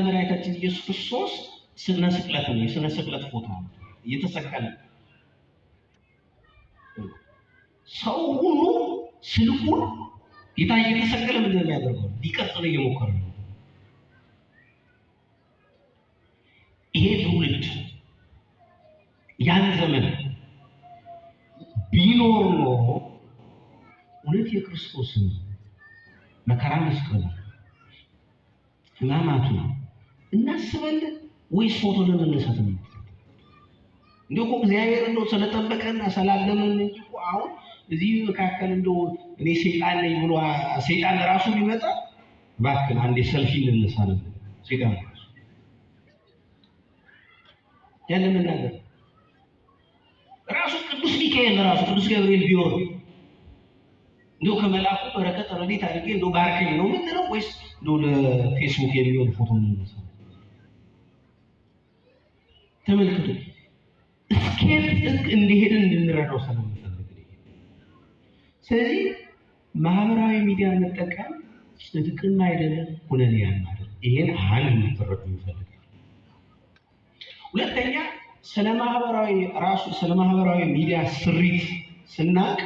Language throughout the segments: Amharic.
መድኃኒታችን ኢየሱስ ክርስቶስ ስነ ስቅለት ነው። የስነ ስቅለት ፎቶ ነው እየተሰቀለ ሰው ሁሉ ስልኩን ጌታ እየተሰቀለ ምንድን ነው የሚያደርገው? ሊቀርጽ ነው እየሞከረ ነው። ይሄ ትውልድ ያን ዘመን ቢኖር ኖሮ እውነት የክርስቶስን መከራ መስቀሉ ሕማማቱን እናስባለን ወይስ ፎቶ ለመነሳት ነው? እንደው እኮ እግዚአብሔር እንደው ስለጠበቀና ስላለመን እንጂ እኮ አሁን እዚህ መካከል እንደው እኔ ሰይጣን ነኝ ብሎ ሰይጣን ራሱ ቢመጣ እባክህን አንዴ ሰልፊ እንነሳ ነው ሰይጣን ራሱ ያለ መናገር ራሱ ቅዱስ ሚካኤል ራሱ ቅዱስ ገብርኤል ቢወርድ እንደው ከመላኩ በረከት ረድኤት አድርጌ እንደው ባርከኝ ነው የምንለው ወይስ እንደው ለፌስቡክ የሚሆን ፎቶ እንነሳ? ተመልክቱ፣ እስከ ጥግ እንደሄድን እንድንረዳው ስለምፈልግ። ስለዚህ ማህበራዊ ሚዲያ መጠቀም ጽድቅም አይደለም ኩነኔም አይደለም። ይሄን አንድ እንድትረዱ ይፈልጋል። ሁለተኛ ስለ ማህበራዊ ራሱ ስለ ማህበራዊ ሚዲያ ስሪት ስናቅ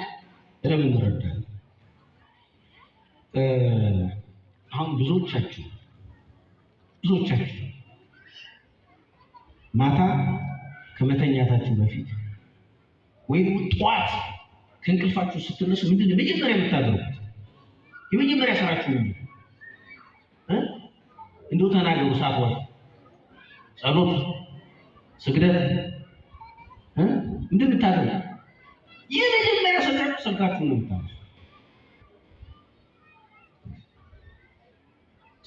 በደንብ እንረዳለን። አሁን ብዙዎቻችሁ ማታ ከመተኛታችሁ በፊት ወይም ጠዋት ከእንቅልፋችሁ ስትነሱ ምንድን ነው መጀመሪያ የምታደርጉት? የመጀመሪያ ስራችሁ ምንድን ነው? እንደው ተናገሩ። ሳትዋሹ ጸሎት፣ ስግደት ምንድን የምታደርጉት? የመጀመሪያ ስራችሁ ስልካችሁን ነው የምታነሱት።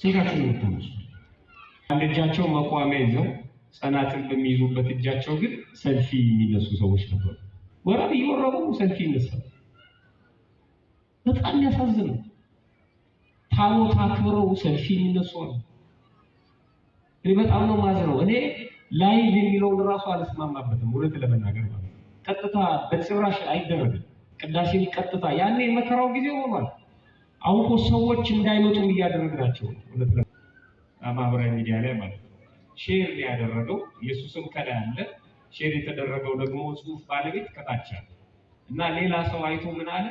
ስልካችሁን ነው የምታነሱት። አንድ እጃቸው መቋሚያ ይዘው ጸናጽል በሚይዙበት እጃቸው ግን ሰልፊ የሚነሱ ሰዎች ነበሩ። ወረብ እየወረቡ ሰልፊ ይነሳሉ። በጣም የሚያሳዝን ነው። ታቦት አክብረው ሰልፊ የሚነሱ አሉ። እኔ በጣም ነው ማዝነው። እኔ live የሚለውን እራሱ አልስማማበትም፣ እውነት ለመናገር ማለት ነው። ቀጥታ በጭራሽ አይደረግም። ቅዳሴን ቀጥታ ያኔ የመከራው ጊዜ ሆኗል። አሁን እኮ ሰዎች እንዳይመጡም እያደረግናቸው ነው። እውነት ማህበራዊ ሚዲያ ላይ ማለት ነው። share ያደረገው ኢየሱስም ከላይ አለ። share የተደረገው ደግሞ ጽሁፍ ባለቤት ከታች አለ እና ሌላ ሰው አይቶ ምን አለ?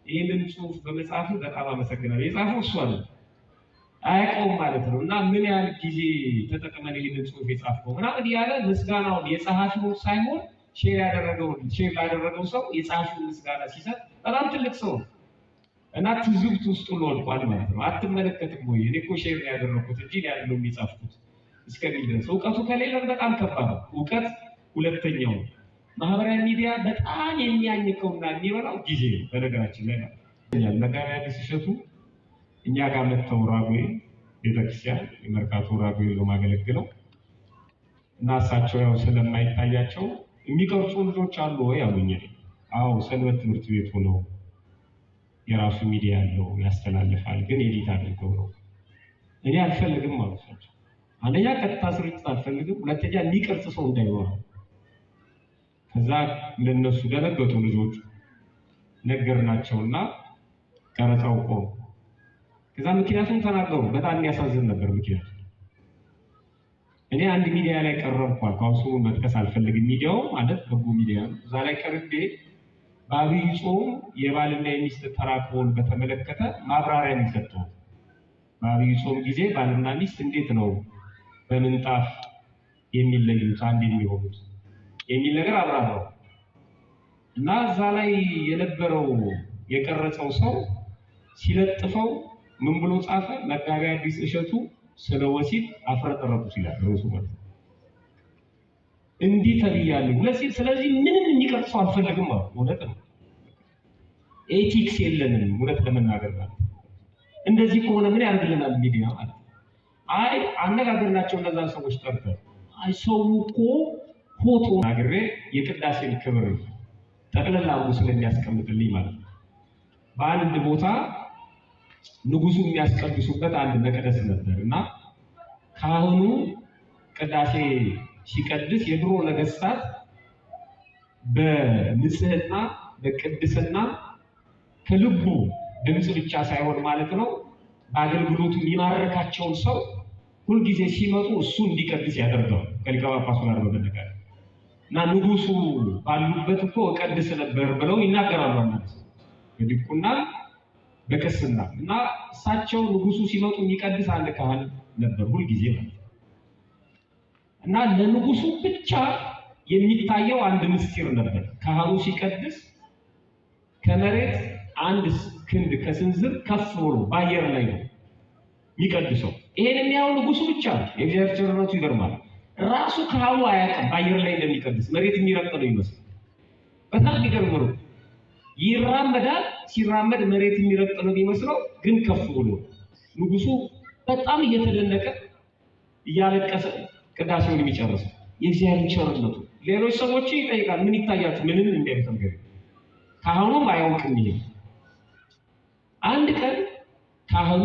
ይህንን ጽሁፍ በመጻፉ በጣም አመሰግናለሁ። የጻፈው እሱ አለ አያውቀውም ማለት ነው። እና ምን ያህል ጊዜ ተጠቅመን ይህንን ጽሁፍ የጻፍከው ምናምን እያለ ምስጋናውን የጸሐፊውን ሳይሆን share ያደረገውን share ላደረገው ሰው የጸሐፊውን ምስጋና ሲሰጥ በጣም ትልቅ ሰው ነው እና ትዝብት ውስጥ ወድቋል ማለት ነው። አትመለከትም ወይ እኔ እኮ share ያደረኩት እንጂ ያለው የሚጻፍኩት እስከሚል ድረስ እውቀቱ ከሌለን በጣም ከባድ ነው። እውቀት ሁለተኛው ነው። ማህበራዊ ሚዲያ በጣም የሚያኝከውና የሚበላው ጊዜ ነው። በነገራችን ላይ ማለት ነው። መጋቢ ሐዲስ እሸቱ እኛ ጋር መጥተው ራጉኤል ቤተክርስቲያን የመርካቶ ራጉኤል ነው የማገለግለው እና እሳቸው ያው ስለማይታያቸው የሚቀርጹ ልጆች አሉ ወይ አሉኝ። አዎ ሰንበት ትምህርት ቤቱ ነው የራሱ ሚዲያ ያለው ያስተላልፋል፣ ግን edit አድርገው ነው። እኔ አልፈልግም አሉ እሳቸው። አንደኛ ቀጥታ ስርጭት አልፈልግም፣ ሁለተኛ የሚቀርጽ ሰው እንዳይኖር። ከዛ ለነሱ ደነገጡ ልጆቹ፣ ነገርናቸውና ቀረጻው ቆመ። ከዛ ምክንያቱም ተናገሩ። በጣም የሚያሳዝን ነበር ምክንያቱ። እኔ አንድ ሚዲያ ላይ ቀረብኩ አልኩ። አሁን ስሙን መጥቀስ አልፈልግም። ሚዲያው ማለት በጎ ሚዲያ ነው። እዛ ላይ ቀርቤ በአብይ ጾም የባልና የሚስት ተራክቦን በተመለከተ ማብራሪያ የሚሰጠው በአብይ ጾም ጊዜ ባልና ሚስት እንዴት ነው በምንጣፍ የሚለዩት አንድ የሚሆኑት የሚል ነገር አብራራው እና እዛ ላይ የነበረው የቀረጸው ሰው ሲለጥፈው ምን ብሎ ጻፈ? መጋቢ ሐዲስ እሸቱ ስለ ወሲብ አፍረጠረጡት ይላል ርዕሱ ማለት ነው። እንዲህ ተብያለሁ። ስለዚህ ምንም የሚቀርጽ ሰው አልፈልግም አሉ። እውነት ነው። ethics የለንም እውነት ለመናገር ማለት ነው። እንደዚህ ከሆነ ምን ያደርግልናል ሚዲያ ማለት ነው። አይ አነጋገርናቸው እነዛን ሰዎች ጠርተን፣ አይ ሰው እኮ ፎቶ ናግሬ የቅዳሴን ክብር ጠቅለል አድርጎ ስለሚያስቀምጥልኝ ማለት ነው። በአንድ ቦታ ንጉሱ የሚያስቀድሱበት አንድ መቅደስ ነበር እና ካህኑ ቅዳሴ ሲቀድስ የድሮ ነገስታት በንጽህና በቅድስና ከልቡ ድምፅ ብቻ ሳይሆን ማለት ነው በአገልግሎቱ የሚማርካቸውን ሰው ሁልጊዜ ሲመጡ እሱ እንዲቀድስ ያደርገዋል ከሊቀ ጳጳሱ ጋር በመነጋገር እና ንጉሱ ባሉበት እኮ እቀድስ ነበር ብለው ይናገራሉ። አንዳንድ ሰው በዲቁና በቅስና እና እሳቸው ንጉሱ ሲመጡ የሚቀድስ አንድ ካህን ነበር ሁልጊዜ ማለት ነው። እና ለንጉሱ ብቻ የሚታየው አንድ ምስጢር ነበር። ካህኑ ሲቀድስ ከመሬት አንድ ክንድ ከስንዝር ከፍ ብሎ በአየር ላይ ነው የሚቀድሰው። ይሄን የሚያየው ንጉሱ ብቻ ነው። የእግዚአብሔር ቸርነቱ ይገርማል። ራሱ ካህኑ አያውቅም በአየር ላይ እንደሚቀድስ፣ መሬት የሚረግጥ ነው ይመስል። በጣም የሚገርም ነው። ይራመዳል። ሲራመድ መሬት የሚረግጥ ነው የሚመስለው፣ ግን ከፍ ብሎ ንጉሱ በጣም እየተደነቀ እያለቀሰ ቅዳሴውን የሚጨርሰው የእግዚአብሔር ቸርነቱ። ሌሎች ሰዎች ይጠይቃል፣ ምን ይታያችሁ? ምንም የሚያዩት ነገር ካህኑም አያውቅም። ይሄ አንድ ቀን ካህኑ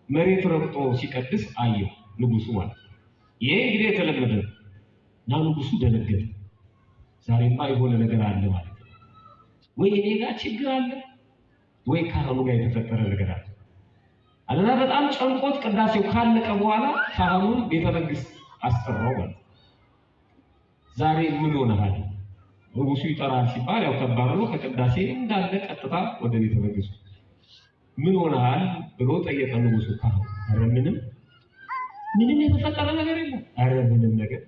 መሬት ረግጦ ሲቀድስ አየው ንጉሱ ማለት ነው። ይሄ እንግዲህ የተለመደ ነው እና ንጉሱ ደነገጠ። ዛሬማ የሆነ ነገር አለ ማለት ነው። ወይ እኔ ጋር ችግር አለ ወይ ካህኑ ጋር የተፈጠረ ነገር አለ አለና በጣም ጨንቆት ቅዳሴው ካለቀ በኋላ ካህኑን ቤተ መንግስት አስጠራው ማለት ነው። ዛሬ ምን ሆነሃል? ንጉሱ ይጠራል ሲባል ያው ከባድ ነው። ከቅዳሴ እንዳለ ቀጥታ ወደ ቤተ መንግስቱ ምን ሆነሃል ብሎ ጠየቀ ንጉሱ ካህኑ። ኧረ ምንም ምንም የተፈጠረ ነገር የለም። ኧረ ምንም ነገር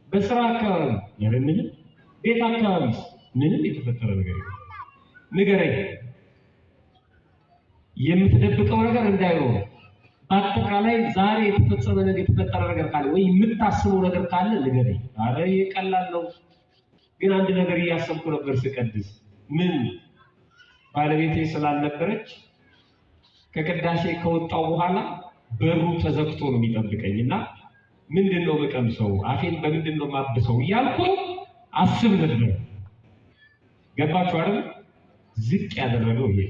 በስራ አካባቢ ኧረ ምንም፣ ቤት አካባቢስ ምንም የተፈጠረ ነገር የለም። ንገረኝ፣ የምትደብቀው ነገር እንዳይኖር፣ በአጠቃላይ ዛሬ የተፈጸመ ነገር የተፈጠረ ነገር ካለ ወይ የምታስበው ነገር ካለ ንገረኝ። ኧረ ይሄ ቀላል ነው፣ ግን አንድ ነገር እያሰብኩ ነበር ስቀድስ። ምን? ባለቤቴ ስላልነበረች ከቅዳሴ ከወጣው በኋላ በሩ ተዘግቶ ነው የሚጠብቀኝ እና ምንድን ነው የምቀምሰው፣ አፌን በምንድን ነው የማብሰው እያልኩኝ አስብ ነበር። ገባችሁ አይደል? ዝቅ ያደረገው ይሄ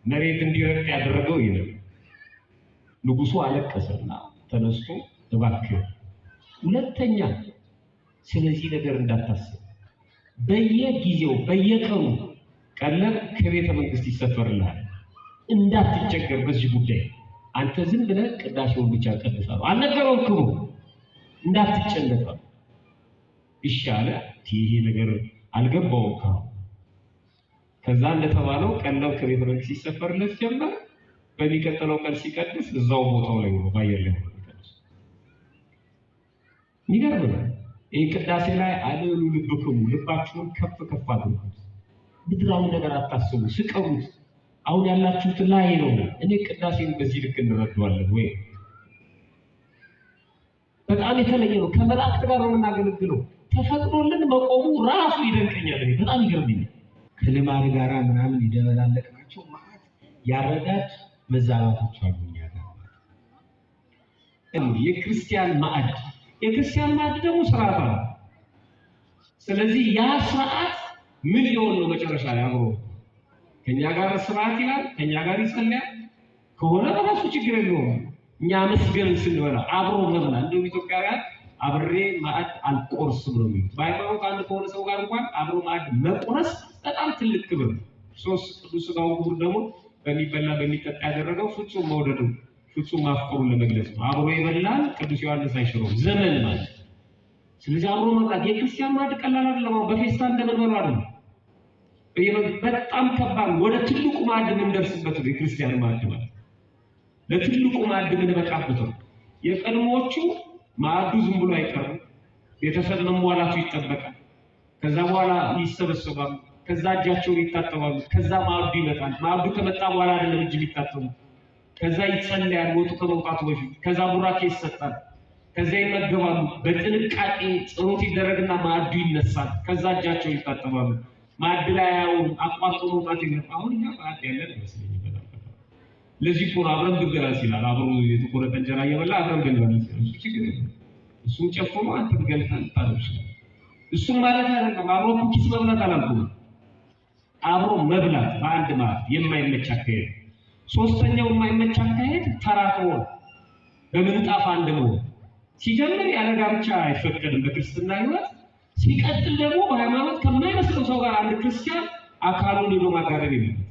መሬት እንዲረግጥ ያደረገው ይሄ ነው። ንጉሱ አለቀሰና ተነስቶ እባክህ ሁለተኛ ስለዚህ ነገር እንዳታስብ፣ በየጊዜው በየቀኑ ቀለብ ከቤተ መንግስት ይሰፈርልሃል፣ እንዳትቸገር በዚህ ጉዳይ አንተ ዝም ብለህ ቅዳሴውን ብቻ ቀድሳለሁ። አልነገረውም ክብሩ እንዳትጨነቅ እሺ አለ። ይሄ ነገር አልገባውም ካሁን። ከዛ እንደተባለው ቀለብ ከቤተ መንግስት ይሰፈርለት ጀመር። በሚቀጥለው ቀን ሲቀድስ እዛው ቦታው ላይ ሆኖ በአየር ላይ ሆኖ የሚቀድስ የሚገርም ነው። ይህ ቅዳሴ ላይ አልዕሉ ልብክሙ፣ ልባችሁን ከፍ ከፍ አድርጉት፣ ምድራዊ ነገር አታስቡ፣ ስቀሩት፣ አሁን ያላችሁት ላይ ነው። እኔ ቅዳሴን በዚህ ልክ እንረዳዋለን ወይ? በጣም የተለየ ነው። ከመላእክት ጋር ነው የምናገለግለው። ተፈቅዶልን መቆሙ ራሱ ይደንቀኛል። እኔ በጣም ይገርመኛል። ከልማድ ጋራ ምናምን ይደበላለቅናቸው ማለት ያረዳድ መዛባቶች አሉ እኛ ጋር ማለት ነው። የክርስቲያን ማዕድ የክርስቲያን ማዕድ ደግሞ ስርዓት ነው። ስለዚህ ያ ስርዓት ምን ሊሆን ነው መጨረሻ ላይ አብሮ ከኛ ጋር ስርዓት ይላል፣ ከኛ ጋር ይጸልያል ከሆነ በራሱ ችግር የለውም። እኛ አመስገን ስንበላ አብሮ መብላት እንደውም ኢትዮጵያውያን አብሬ ማዕድ አልቆርስም ነው የሚሉት። በሃይማኖት አንድ ከሆነ ሰው ጋር እንኳን አብሮ ማዕድ መቁረስ በጣም ትልቅ ክብር ነው። ክርስቶስ ቅዱስ ሥጋውን ክቡር ደግሞ በሚበላ በሚጠጣ ያደረገው ፍጹም መውደዱ ፍጹም ማፍቀሩን ለመግለጽ ነው። አብሮ የበላን ቅዱስ ዮሐንስ አይሽረውም ዘመን ማለት። ስለዚህ አብሮ መብላት የክርስቲያን ማዕድ ቀላል አይደለም። አሁን በፌስታል እንደምንበላው አይደለም። በጣም ከባድ ወደ ትልቁ ማዕድ የምንደርስበት ነው የክርስቲያን ማዕድ ማለት። ለትልቁ ማዕድ የምንበቃበት ነው። የቀድሞዎቹ ማዕዱ ዝም ብሎ አይቀርም። ቤተሰብ መሟላቱ ይጠበቃል። ከዛ በኋላ ይሰበሰባሉ። ከዛ እጃቸውን ይታጠባሉ። ከዛ ማዕዱ ይመጣል። ማዕዱ ከመጣ በኋላ አይደለም እጅ የሚታጠቡ። ከዛ ይጸለያል ወጡ ከመውጣቱ በፊት። ከዛ ቡራኬ ይሰጣል። ከዛ ይመገባሉ። በጥንቃቄ ጸሎት ይደረግና ማዕዱ ይነሳል። ከዛ እጃቸውን ይታጠባሉ። ማዕድ ላይ አያውም፣ አቋርጦ መውጣት የለም። አሁን እኛ ማዕድ ያለን አይመስለኝም። በጣም ለዚህ እኮ ነው አብረን ብንበላ ሲላል፣ አብሮ የተቆረጠ እንጀራ እየበላ አብረን ብንበላ ሲላል፣ እሱ ችግር የለም። እሱም ጨፍሮ አንተም ገልጠህ ልታደርግ ይችላል። እሱም ማለት አይደለም አብሮ ኩኪስ መብላት አላልኩም። አብሮ መብላት በአንድ ማዕድ የማይመች አካሄድ። ሶስተኛው የማይመች አካሄድ ተራክቦ በምንጣፍ አንድ መሆን። ሲጀምር ያለ ጋብቻ አይፈቀድም በክርስትና ሕይወት። ሲቀጥል ደግሞ በሃይማኖት ከማይመስለው ሰው ጋር አንድ ክርስቲያን አካሉን ሄዶ ማጋረብ የለበትም።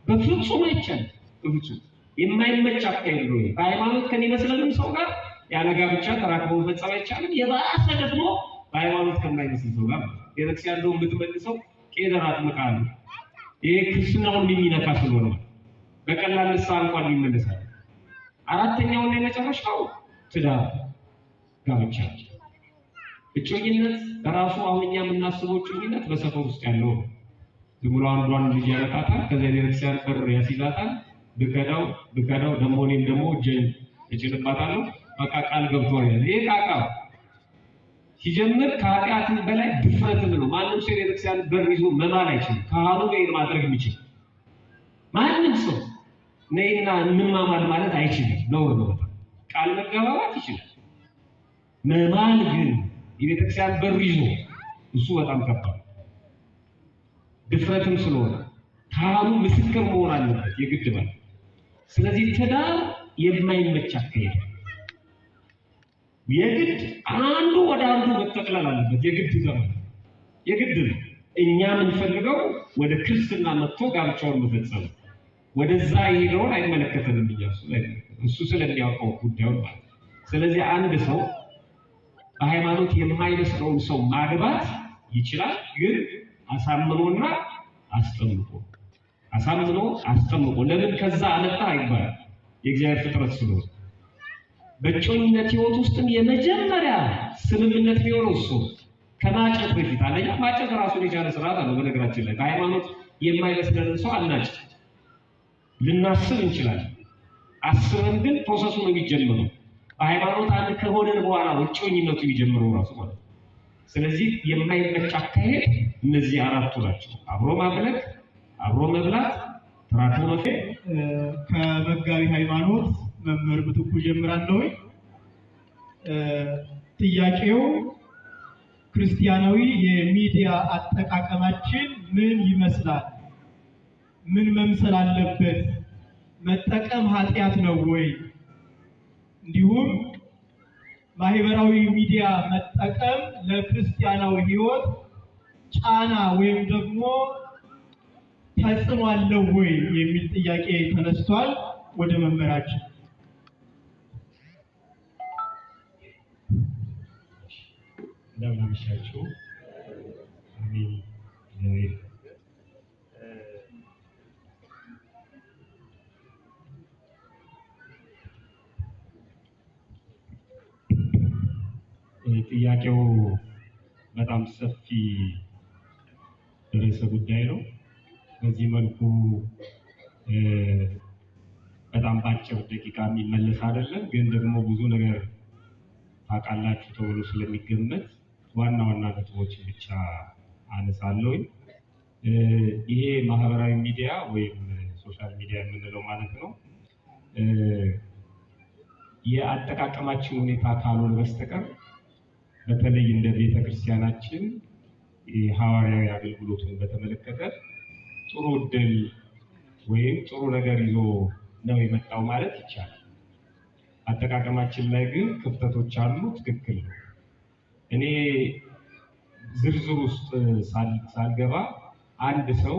በፍጹም አይቻልም። በፍጹም የማይመች አካሄድ ነው። በሃይማኖት ከሚመስለንም ሰው ጋር ያለ ጋብቻ ተራክቦ መፈጸም አይቻልም። የባሰ ደግሞ በሃይማኖት ከማይመስል ሰው ጋር ቤተክርስቲያን እንደው የምትመልሰው ቄደር አጥምቃ ነው። ይሄ ክርስትናውን የሚነካ ስለሆነ በቀላል ንስሐ እንኳን ይመለሳል። አራተኛውና የመጨረሻው ትዳር፣ ጋብቻ፣ እጮኝነት በራሱ አሁን እኛ የምናስበው እጮኝነት በሰፈር ውስጥ ያለው ነው። ዝም ብሎ አንዷን ልጅ ያመጣታል፣ ከዚያ ቤተክርስቲያን በር ያስይዛታል። ብከዳው ብከዳው ደግሞ እኔም ደግሞ እጄን እጭንባታለሁ፣ በቃ ቃል ገብቷል። ይሄ ቃቃ ሲጀምር ከኃጢአትም በላይ ድፍረትም ነው። ማንም ሰው የቤተክርስቲያን በር ይዞ መማል አይችልም። ካህኑ ጋር ማድረግ የሚችል ማንም ሰው ነይና እንማማል ማለት አይችልም። ነውር ነው። ቃል መገባባት ይችላል። መማል ግን የቤተክርስቲያን በር ይዞ እሱ በጣም ከባድ ድፍረትም ስለሆነ ካህኑ ምስክር መሆን አለበት የግድ ማለት። ስለዚህ ትዳር የማይመች አካሄድ የግድ አንዱ ወደ አንዱ መጠቅለል አለበት። የግድ ዘመን የግድ ነው። እኛ የምንፈልገው ወደ ክርስትና መጥቶ ጋብቻውን መፈጸም ወደዛ የሄደውን አይመለከተንም። እኛ እሱ እሱ ስለሚያውቀው ጉዳዩን ማለት። ስለዚህ አንድ ሰው በሃይማኖት የማይመስለውን ሰው ማግባት ይችላል፣ ግን አሳምኖና አስጠምቆ አሳምኖ አስጠምቆ። ለምን ከዛ አመጣ አይባልም፣ የእግዚአብሔር ፍጥረት ስለሆነ። በእጮኝነት ህይወት ውስጥም የመጀመሪያ ስምምነት የሚሆነው እሱ ከማጨት በፊት። አንደኛ ማጨት ራሱን የቻለ ስርዓት አለው። በነገራችን ላይ በሃይማኖት የማይመስለንን ሰው አናጭ ልናስብ እንችላለን። አስበን ግን process ኡ ነው የሚጀምረው። በሃይማኖት አንድ ከሆነን በኋላ እጮኝነቱ የሚጀምረው ራሱ ማለት ነው። ስለዚህ የማይመች አካሄድ እነዚህ አራቱ ናቸው። አብሮ ማምለክ፣ አብሮ መብላት፣ ተራክቦ መፌ። ከመጋቢ ሃይማኖት መምህር ምትኩ ጀምራለሁ። ጥያቄው ክርስቲያናዊ የሚዲያ አጠቃቀማችን ምን ይመስላል? ምን መምሰል አለበት? መጠቀም ኃጢአት ነው ወይ? እንዲሁም ማህበራዊ ሚዲያ መጠቀም ለክርስቲያናዊ ሕይወት ጫና ወይም ደግሞ ተጽዕኖ አለው ወይ የሚል ጥያቄ ተነስቷል። ወደ መምህራችን። እንደምን አመሻችሁ። አሜን። እግዚአብሔር ጥያቄው በጣም ሰፊ ርዕሰ ጉዳይ ነው። በዚህ መልኩ በጣም በአጭር ደቂቃ የሚመለስ አይደለም፣ ግን ደግሞ ብዙ ነገር ታውቃላችሁ ተብሎ ስለሚገመት ዋና ዋና ነጥቦችን ብቻ አነሳለሁኝ። ይሄ ማህበራዊ ሚዲያ ወይም social media የምንለው ማለት ነው የአጠቃቀማችን ሁኔታ ካልሆነ በስተቀር በተለይ እንደ ቤተ ክርስቲያናችን ሐዋርያዊ አገልግሎቱን በተመለከተ ጥሩ እድል ወይም ጥሩ ነገር ይዞ ነው የመጣው ማለት ይቻላል። አጠቃቀማችን ላይ ግን ክፍተቶች አሉ። ትክክል ነው። እኔ ዝርዝር ውስጥ ሳልገባ አንድ ሰው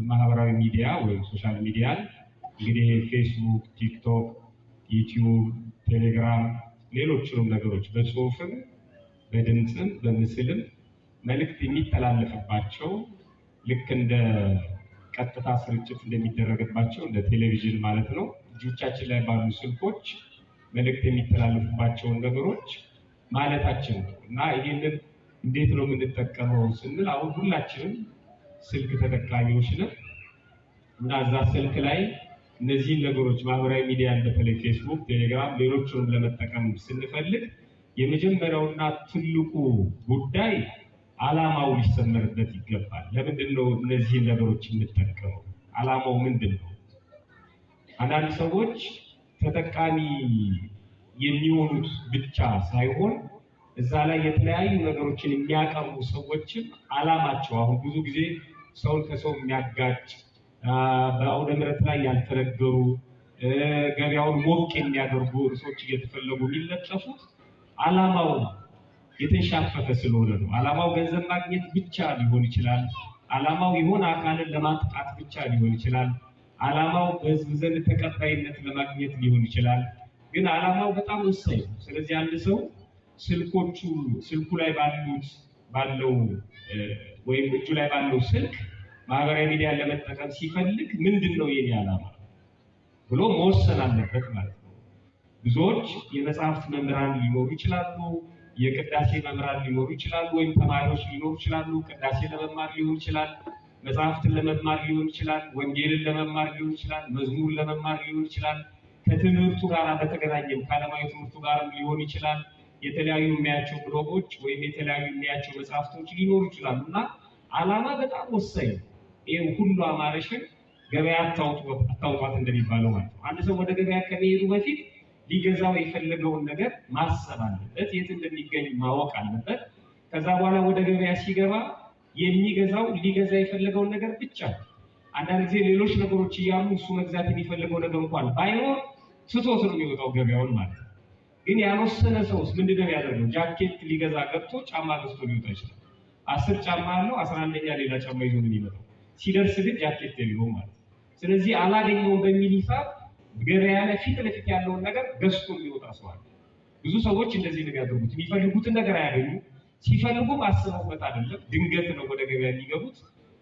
ማህበራዊ ሚዲያ ወይም social media ን እንግዲህ ፌስቡክ፣ ቲክቶክ፣ ዩቲዩብ፣ ቴሌግራም፣ ሌሎችንም ነገሮች በጽሁፍም በድምፅም በምስልም መልእክት የሚተላለፍባቸው ልክ እንደ ቀጥታ ስርጭት እንደሚደረግባቸው እንደ ቴሌቪዥን ማለት ነው። እጆቻችን ላይ ባሉ ስልኮች መልእክት የሚተላለፉባቸውን ነገሮች ማለታችን ነው። እና ይህንን እንዴት ነው የምንጠቀመው ስንል አሁን ሁላችንም ስልክ ተጠቃሚዎች ነን እና እዛ ስልክ ላይ እነዚህን ነገሮች ማህበራዊ ሚዲያን በተለይ ፌስቡክ፣ ቴሌግራም፣ ሌሎችንም ለመጠቀም ስንፈልግ የመጀመሪያውና ትልቁ ጉዳይ ዓላማው ሊሰመርበት ይገባል። ለምንድን ነው እነዚህን ነገሮች የምጠቀመው? ዓላማው ምንድን ነው? አንዳንድ ሰዎች ተጠቃሚ የሚሆኑት ብቻ ሳይሆን እዛ ላይ የተለያዩ ነገሮችን የሚያቀርቡ ሰዎችም ዓላማቸው አሁን ብዙ ጊዜ ሰውን ከሰው የሚያጋጭ በአውደ ምሕረት ላይ ያልተነገሩ ገበያውን ሞቅ የሚያደርጉ ርዕሶች እየተፈለጉ የሚለጠፉት ዓላማው የተንሻፈፈ ስለሆነ ነው። ዓላማው ገንዘብ ማግኘት ብቻ ሊሆን ይችላል። ዓላማው የሆነ አካልን ለማጥቃት ብቻ ሊሆን ይችላል። ዓላማው በሕዝብ ዘንድ ተቀባይነት ለማግኘት ሊሆን ይችላል። ግን ዓላማው በጣም ወሳኝ ነው። ስለዚህ አንድ ሰው ስልኮቹ ስልኩ ላይ ባሉት ባለው ወይም እጁ ላይ ባለው ስልክ ማህበራዊ ሚዲያን ለመጠቀም ሲፈልግ ምንድን ነው የኔ ዓላማ ብሎ መወሰን አለበት ማለት ነው። ብዙዎች የመጽሐፍት መምህራን ሊኖሩ ይችላሉ፣ የቅዳሴ መምህራን ሊኖሩ ይችላሉ፣ ወይም ተማሪዎች ሊኖሩ ይችላሉ። ቅዳሴ ለመማር ሊሆን ይችላል፣ መጽሐፍትን ለመማር ሊሆን ይችላል፣ ወንጌልን ለመማር ሊሆን ይችላል፣ መዝሙር ለመማር ሊሆን ይችላል። ከትምህርቱ ጋር በተገናኘም ከዓለማዊ ትምህርቱ ጋርም ሊሆን ይችላል። የተለያዩ የሚያቸው ብሎጎች ወይም የተለያዩ የሚያቸው መጽሐፍቶች ሊኖሩ ይችላሉ እና ዓላማ በጣም ወሳኝ ነው። ይህ ሁሉ አማረሽን ገበያ አታውጧት እንደሚባለው ማለት ነው። አንድ ሰው ወደ ገበያ ከመሄዱ በፊት ሊገዛው የፈለገውን ነገር ማሰብ አለበት። የት እንደሚገኝ ማወቅ አለበት። ከዛ በኋላ ወደ ገበያ ሲገባ የሚገዛው ሊገዛ የፈለገውን ነገር ብቻ ነው። አንዳንድ ጊዜ ሌሎች ነገሮች እያሉ እሱ መግዛት የሚፈልገው ነገር እንኳን ባይኖር ትቶት ነው የሚወጣው ገበያውን ማለት ነው። ግን ያልወሰነ ሰውስ ምንድን ነው የሚያደርገው? ጃኬት ሊገዛ ገብቶ ጫማ ገዝቶ ሊወጣ ይችላል። 10 ጫማ አለው፣ 11ኛ ሌላ ጫማ ይዞ ነው የሚመጣው። ሲደርስ ግን ጃኬት የለውም ማለት ነው። ስለዚህ አላገኘውም በሚል ሂሳብ ገበያ ላይ ፊት ለፊት ያለውን ነገር ገዝቶ የሚወጣ ሰው አለ። ብዙ ሰዎች እንደዚህ ነው የሚያደርጉት። የሚፈልጉትን ነገር አያገኙ። ሲፈልጉም አስበውበት አይደለም፣ ድንገት ነው ወደ ገበያ የሚገቡት።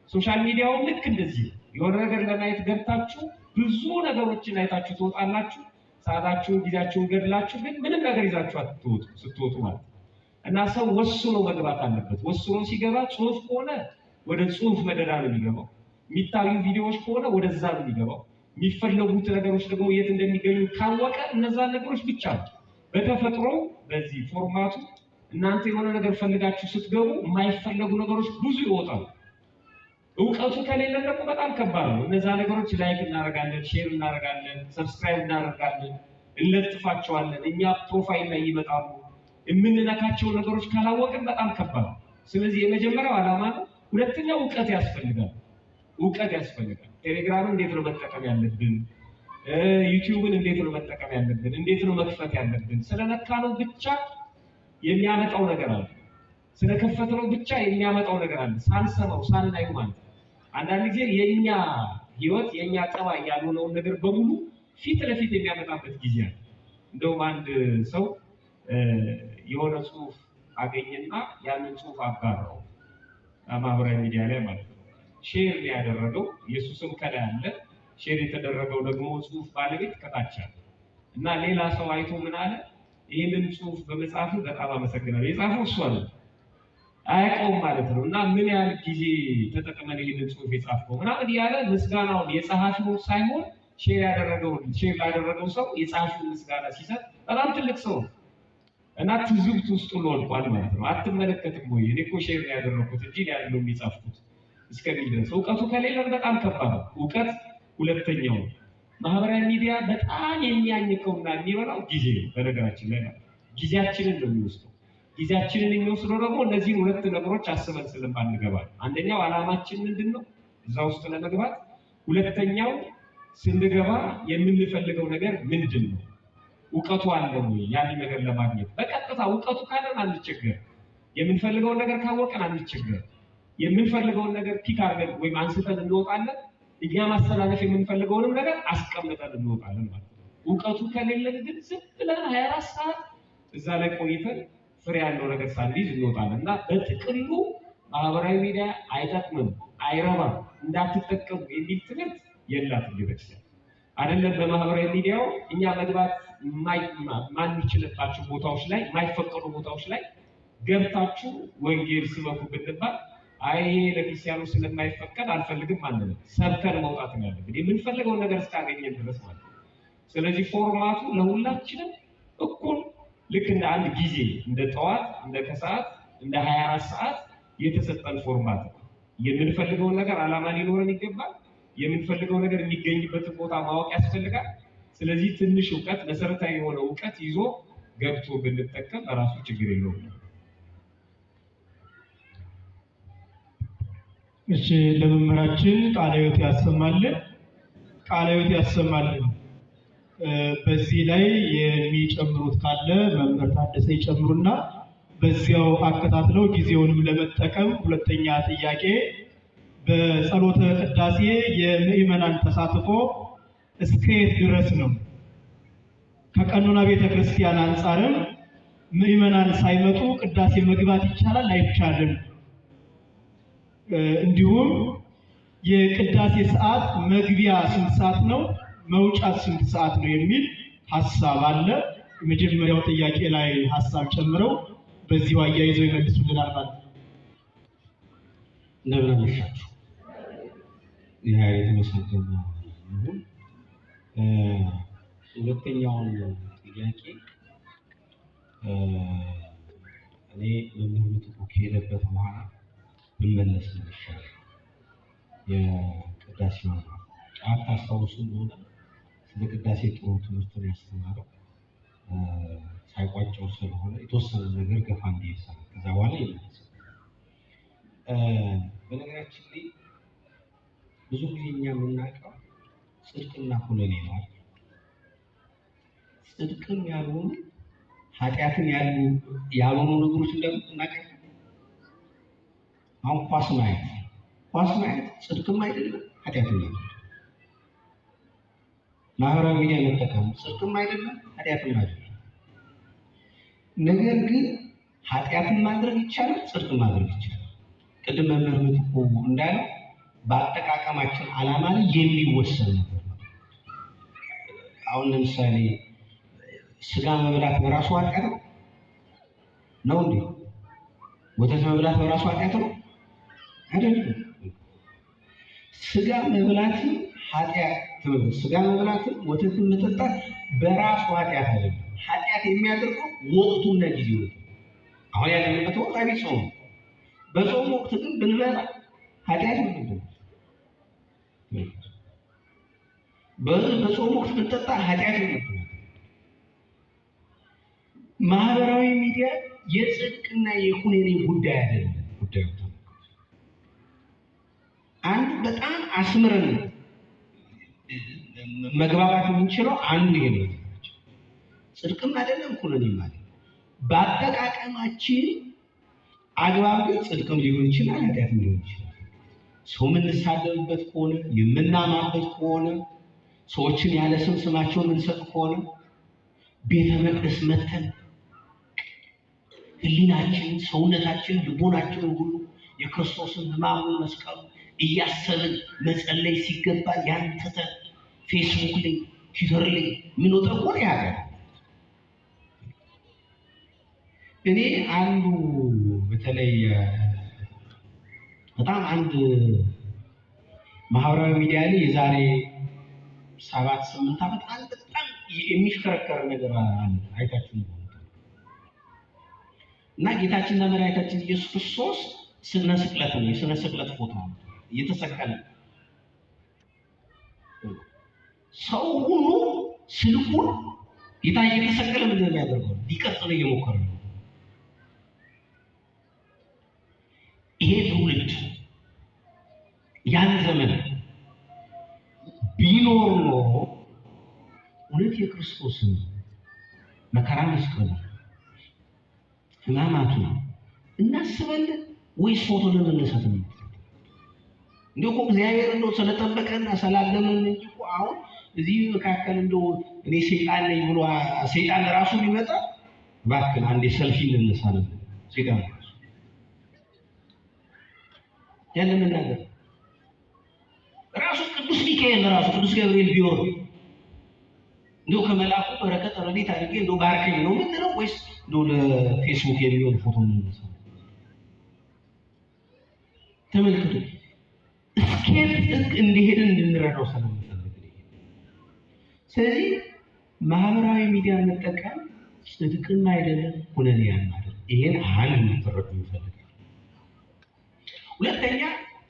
social media ውን ልክ እንደዚህ ነው። የሆነ ነገር ለማየት ገብታችሁ ብዙ ነገሮችን አይታችሁ ትወጣላችሁ። ሰዓታችሁን፣ ጊዜያችሁን ገድላችሁ ግን ምንም ነገር ይዛችሁ አትወጡ ስትወጡ ማለት ነው። እና ሰው ወስኖ መግባት አለበት። ወስኖ ሲገባ ጽሁፍ ከሆነ ወደ ጽሁፍ መደዳ ነው የሚገባው። የሚታዩ ቪዲዮዎች ከሆነ ወደዛ ነው የሚገባው። የሚፈለጉት ነገሮች ደግሞ የት እንደሚገኙ ካወቀ እነዛን ነገሮች ብቻ ነው። በተፈጥሮ በዚህ format ኡ እናንተ የሆነ ነገር ፈልጋችሁ ስትገቡ የማይፈለጉ ነገሮች ብዙ ይወጣሉ። እውቀቱ ከሌለን ደግሞ በጣም ከባድ ነው። እነዛ ነገሮች like እናደርጋለን፣ share እናደርጋለን፣ subscribe እናደርጋለን፣ እንለጥፋቸዋለን፣ እኛ profile ላይ ይመጣሉ። የምንነካቸው ነገሮች ካላወቅን በጣም ከባድ ነው። ስለዚህ የመጀመሪያው ዓላማ ነው። ሁለተኛው እውቀት ያስፈልጋል። እውቀት ያስፈልጋል። ቴሌግራምን እንዴት ነው መጠቀም ያለብን? ዩቲዩብን እንዴት ነው መጠቀም ያለብን? እንዴት ነው መክፈት ያለብን? ስለነካነው ብቻ የሚያመጣው ነገር አለ። ስለከፈትነው ብቻ የሚያመጣው ነገር አለ። ሳንሰማው ሳናየው ማለት ነው። አንዳንድ ጊዜ የኛ ህይወት የኛ ጠባይ ያልሆነውን ነገር በሙሉ ፊት ለፊት የሚያመጣበት ጊዜ አለ። እንደውም አንድ ሰው የሆነ ጽሁፍ አገኘና ያንን ጽሁፍ አጋራው ማህበራዊ ሚዲያ ላይ ማለት ነው። share ነው ያደረገው። የእሱ ስም ከላይ አለ። share የተደረገው ደግሞ ጽሁፍ ባለቤት ከታች አለ እና ሌላ ሰው አይቶ ምን አለ? ይህንን ጽሁፍ በመጻፉ በጣም አመሰግናለሁ። የጻፈው እሱ አለ አያውቀውም ማለት ነው። እና ምን ያህል ጊዜ ተጠቅመን ይህንን ጽሁፍ የጻፍከው ምናምን እያለ ምስጋናውን የጸሐፊውን ሳይሆን share ያደረገውን share ላደረገው ሰው የጸሐፊውን ምስጋና ሲሰጥ በጣም ትልቅ ሰው ነው እና ትዝብት ውስጥ ሁሉ ወድቋል ማለት ነው። አትመለከትም ወይ እኔ እኮ share ያደረኩት እንጂ እኔ አይደለሁም የጻፍኩት እስከሚል ድረስ እውቀቱ ከሌለን በጣም ከባድ ነው። እውቀት ሁለተኛው ነው። ማህበራዊ ሚዲያ በጣም የሚያኝከውና የሚበላው ጊዜ ነው። በነገራችን ላይ ማለት ነው ጊዜያችንን ነው የሚወስደው። ጊዜያችንን የሚወስደው ደግሞ እነዚህን ሁለት ነገሮች አስበን ስለማንገባ ነው። አንደኛው ዓላማችን ምንድን ነው እዛ ውስጥ ለመግባት፣ ሁለተኛው ስንገባ የምንፈልገው ነገር ምንድን ነው? እውቀቱ አለን ወይ ያንን ነገር ለማግኘት? በቀጥታ እውቀቱ ካለን አንቸገር። የምንፈልገውን ነገር ካወቅን አንቸገር። የምንፈልገውን ነገር pick አድርገን ወይም አንስተን እንወጣለን። እኛ ማስተላለፍ የምንፈልገውንም ነገር አስቀምጠን እንወጣለን ማለት ነው። እውቀቱ ከሌለን ግን ዝም ብለን 24 ሰዓት እዛ ላይ ቆይተን ፍሬ ያለው ነገር ሳንይዝ እንወጣለን እና በጥቅሉ ማህበራዊ ሚዲያ አይጠቅምም፣ አይረባም፣ እንዳትጠቀሙ የሚል ትምህርት የላትም ቤተክርስቲያን። አይደለም በማህበራዊ ሚዲያው እኛ መግባት ማንችልባቸው ቦታዎች ላይ የማይፈቀዱ ቦታዎች ላይ ገብታችሁ ወንጌል ስበኩ ብንባል አይ ይሄ ለክርስቲያኑ ስለማይፈቀድ አልፈልግም አንልም። ሰብከን መውጣት ነው ያለብን የምንፈልገውን ነገር እስካገኘን ድረስ ማለት ነው። ስለዚህ format ኡ ለሁላችንም እኩል ልክ እንደ አንድ ጊዜ እንደ ጠዋት እንደ ከሰዓት እንደ 24 ሰዓት የተሰጠን format ነው። የምንፈልገውን ነገር ዓላማ ሊኖረን ይገባል። የምንፈልገው ነገር የሚገኝበትን ቦታ ማወቅ ያስፈልጋል። ስለዚህ ትንሽ እውቀት መሰረታዊ የሆነ እውቀት ይዞ ገብቶ ብንጠቀም በራሱ ችግር የለውም። እሺ፣ ለመምህራችን ቃለ ሕይወት ያሰማልን፣ ቃለ ሕይወት ያሰማልን። በዚህ ላይ የሚጨምሩት ካለ መምህር ታደሰ ይጨምሩና በዚያው አከታትለው ጊዜውንም ለመጠቀም ሁለተኛ ጥያቄ በጸሎተ ቅዳሴ የምእመናን ተሳትፎ እስከ የት ድረስ ነው? ከቀኖና ቤተ ክርስቲያን አንጻርም ምዕመናን ሳይመጡ ቅዳሴ መግባት ይቻላል አይቻልም? እንዲሁም የቅዳሴ ሰዓት መግቢያ ስንት ሰዓት ነው፣ መውጫ ስንት ሰዓት ነው የሚል ሀሳብ አለ። የመጀመሪያው ጥያቄ ላይ ሀሳብ ጨምረው በዚሁ አያይዘው ይመልሱልናል ማለት ነው። እንደምን አመሻችሁ። የተመሰገነ ይሁን። ሁለተኛውን ጥያቄ እኔ መምህር ምትኩ ከሄደበት በኋላ ብመለስ ነው የሚሻለው። የቅዳሴውን ጠዋት ታስታውሱ እንደሆነ ስለ ቅዳሴ ጥሩ ትምህርትን ያስተማረው ሳይቋጨው ስለሆነ የተወሰነ ነገር ገፋ እንዲይሰራ ከዛ በኋላ ይመለሳል። በነገራችን ላይ ብዙ ጊዜ እኛ የምናውቀው ጽድቅና ኩነኔ ነው አይደል? ጽድቅም ያልሆኑ ኃጢአትም ያልሆኑ ነገሮች እንዳሉ እናውቃለን። አሁን ኳስ ማየት ጽድቅም አይደለም ኃጢአትም አይደለም። ማህበራዊ ሚዲያ መጠቀም ጽድቅም አይደለም ኃጢአትም አይደለም። ነገር ግን ኃጢአትን ማድረግ ይቻላል፣ ጽድቅም ማድረግ ይቻላል። ቅድም መምህር ምትኩ እንዳለው በአጠቃቀማችን ዓላማ ላይ የሚወሰን ነገር ነው። አሁን ለምሳሌ ስጋ መብላት በራሱ ኃጢአት ነው ነው እንዴ? ወተት መብላት በራሱ ኃጢአት ነው አይደለም። ስጋ መብላትም ኃጢአት ስጋ መብላትም ወተትን መጠጣት በራሱ ኃጢአት አይደለም። ኃጢአት የሚያደርገው ወቅቱና ጊዜው ነው። አሁን ያለንበት ወቅት አብይ ጾም ነው። በጾም ወቅት ግን ብንበላ ኃጢአት ነው። በጾም ወቅት ብንጠጣ ኃጢአት ነው። ማህበራዊ ሚዲያ የጽድቅና የኩነኔ ጉዳይ አይደለም። ጉዳዩ አንዱ በጣም አስምረን መግባባት የምንችለው አንዱ ይሄ ነው። ጽድቅም አይደለም ኩነኔም አይደለም። በአጠቃቀማችን አግባብ ግን ጽድቅም ሊሆን ይችላል፣ ኃጢአትም ሊሆን ይችላል። ሰው የምንሳደብበት ከሆነ፣ የምናማበት ከሆነ፣ ሰዎችን ያለ ስም ስማቸውን የምንሰጥ ከሆነ፣ ቤተ መቅደስ መተን ሕሊናችንን፣ ሰውነታችንን፣ ልቦናችንን ሁሉ የክርስቶስን ሕማሙን መስቀሉ እያሰብን መጸለይ ሲገባ ያን ትተን ፌስቡክ ላይ ትዊተር ላይ የምንወጣው ከሆነ ኃጢአት። እኔ አንዱ በተለይ በጣም አንድ ማህበራዊ ሚዲያ ላይ የዛሬ 7-8 ዓመት አንድ በጣም የሚሽከረከር ነገር አለ፣ አይታችሁ እንደሆነ እና ጌታችንና መድኃኒታችን ኢየሱስ ክርስቶስ ስነ ስቅለት ነው፣ የስነ ስቅለት ፎቶ ነው እየተሰቀለ ሰው ሁሉ ስልኩን ጌታ እየተሰቀለ ምንድን ነው የሚያደርገው? ሊቀርጽ ነው እየሞከረ ነው። ይሄ ትውልድ ያን ዘመን ቢኖር ኖሮ እውነት የክርስቶስን መከራ መስቀሉ ሕማማቱን እናስባለን ወይስ ፎቶ ለመነሳት ነው? እንደው እኮ እግዚአብሔር እንደው ስለጠበቀና ስላለመን እንጂ እኮ አሁን እዚህ መካከል እንደው እኔ ሰይጣን ነኝ ብሎ ሰይጣን ራሱ ቢመጣ እባክህን አንዴ ሰልፊ እንነሳ ነው ሰይጣን ራሱ ያለ መናገር ራሱ ቅዱስ ሚካኤል ራሱ ቅዱስ ገብርኤል ቢወርድ እንደው ከመላኩ በረከት ረድኤት አድርጌ እንደው ባርከኝ ነው የምንለው ወይስ እንደው ለፌስቡክ የሚሆን ፎቶ እንነሳ? ተመልክቱ፣ እስከ ጥግ እንደሄድን እንድንረዳው ስለምፈልግ። ስለዚህ ማህበራዊ ሚዲያ መጠቀም ጽድቅም አይደለም ኩነኔም አይደለም። ይሄን አንድ እንድትረዱ እንፈልጋለን። ሁለተኛ